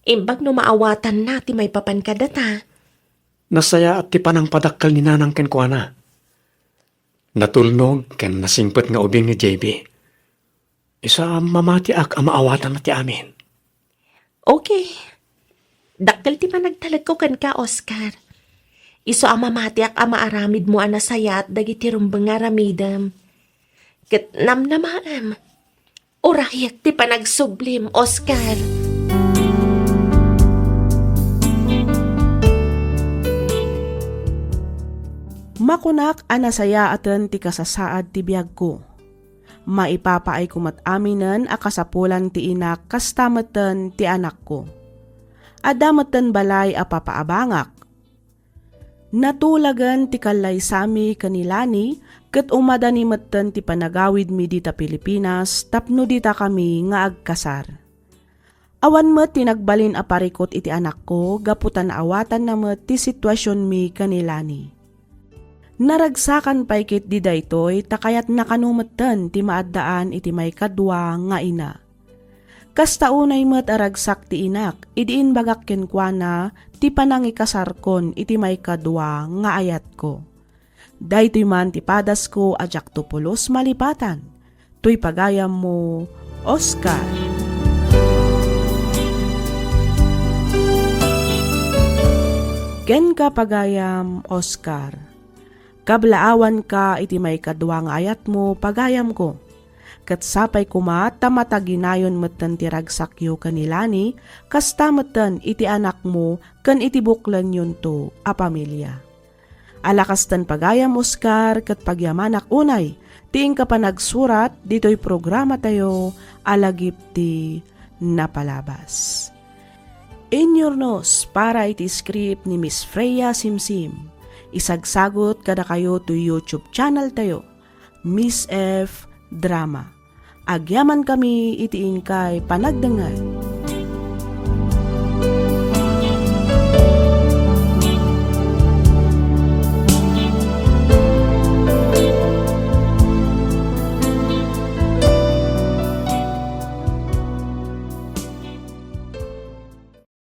Imbag no maawatanna ti maipapan kadata. Nasayaat ti panangpadakkel ni Nanang kenkuana. Natulnog ken nasingpet nga ubing ni J B. Isu a mamatiak a maawatanna ti amin. Okay. Dakkel ti panagtalekko kenka, Oscar. Isu a mamatiak a maaramidmo a nasayaat dagiti rumbeng nga aramidem. Ket namnamaem, urayek ti panagsublim, Oscar. Makunak a nasayaaten ti kasasaad ti biagko. Maipapaayko met aminen a kasapulan ti inak kasta metten ti anakko. Adda metten balay a papaabangak. Natulagen ti kallaysami ken ni Lani ket umadani metten ti panagawidmi dita Pilipinas tapno ditakami nga agkasar. Awan met ti nagbalin a parikut iti anakko gapu ta naawatanna met ti situasionmi ken ni Lani. Naragsakan pay ketdi daytoy ta kayatna kano metten ti maaddaan iti maikadua nga ina. Kasta unay met a ragsak ti inak idi imbagak kenkuana ti panangikasarkon iti maikadua nga ayatko. Daytoy man ti padasko a diakto pulos malipatan. Toy pagayammo, Oscar. Kenka, pagayam Oscar. Kablaawanka iti maikadua nga ayatmo, pagayamko. Ket sapay koma ta mataginayon metten ti ragsakyo ken ni Lani, kasta metten iti anakmo ken iti buklenyonto a pamilia. Ala kasten, pagayam Oscar, ket pagyamanak unay ti inka panagsurat ditoy programatayo a Lagip ti Napalabas. Inyurnos para iti script ni Miss Freya Simsim. Isagsagut kadakayo toy YouTube channel tayo, Miss F Drama. Agyamankami iti inkay panagdengngeg.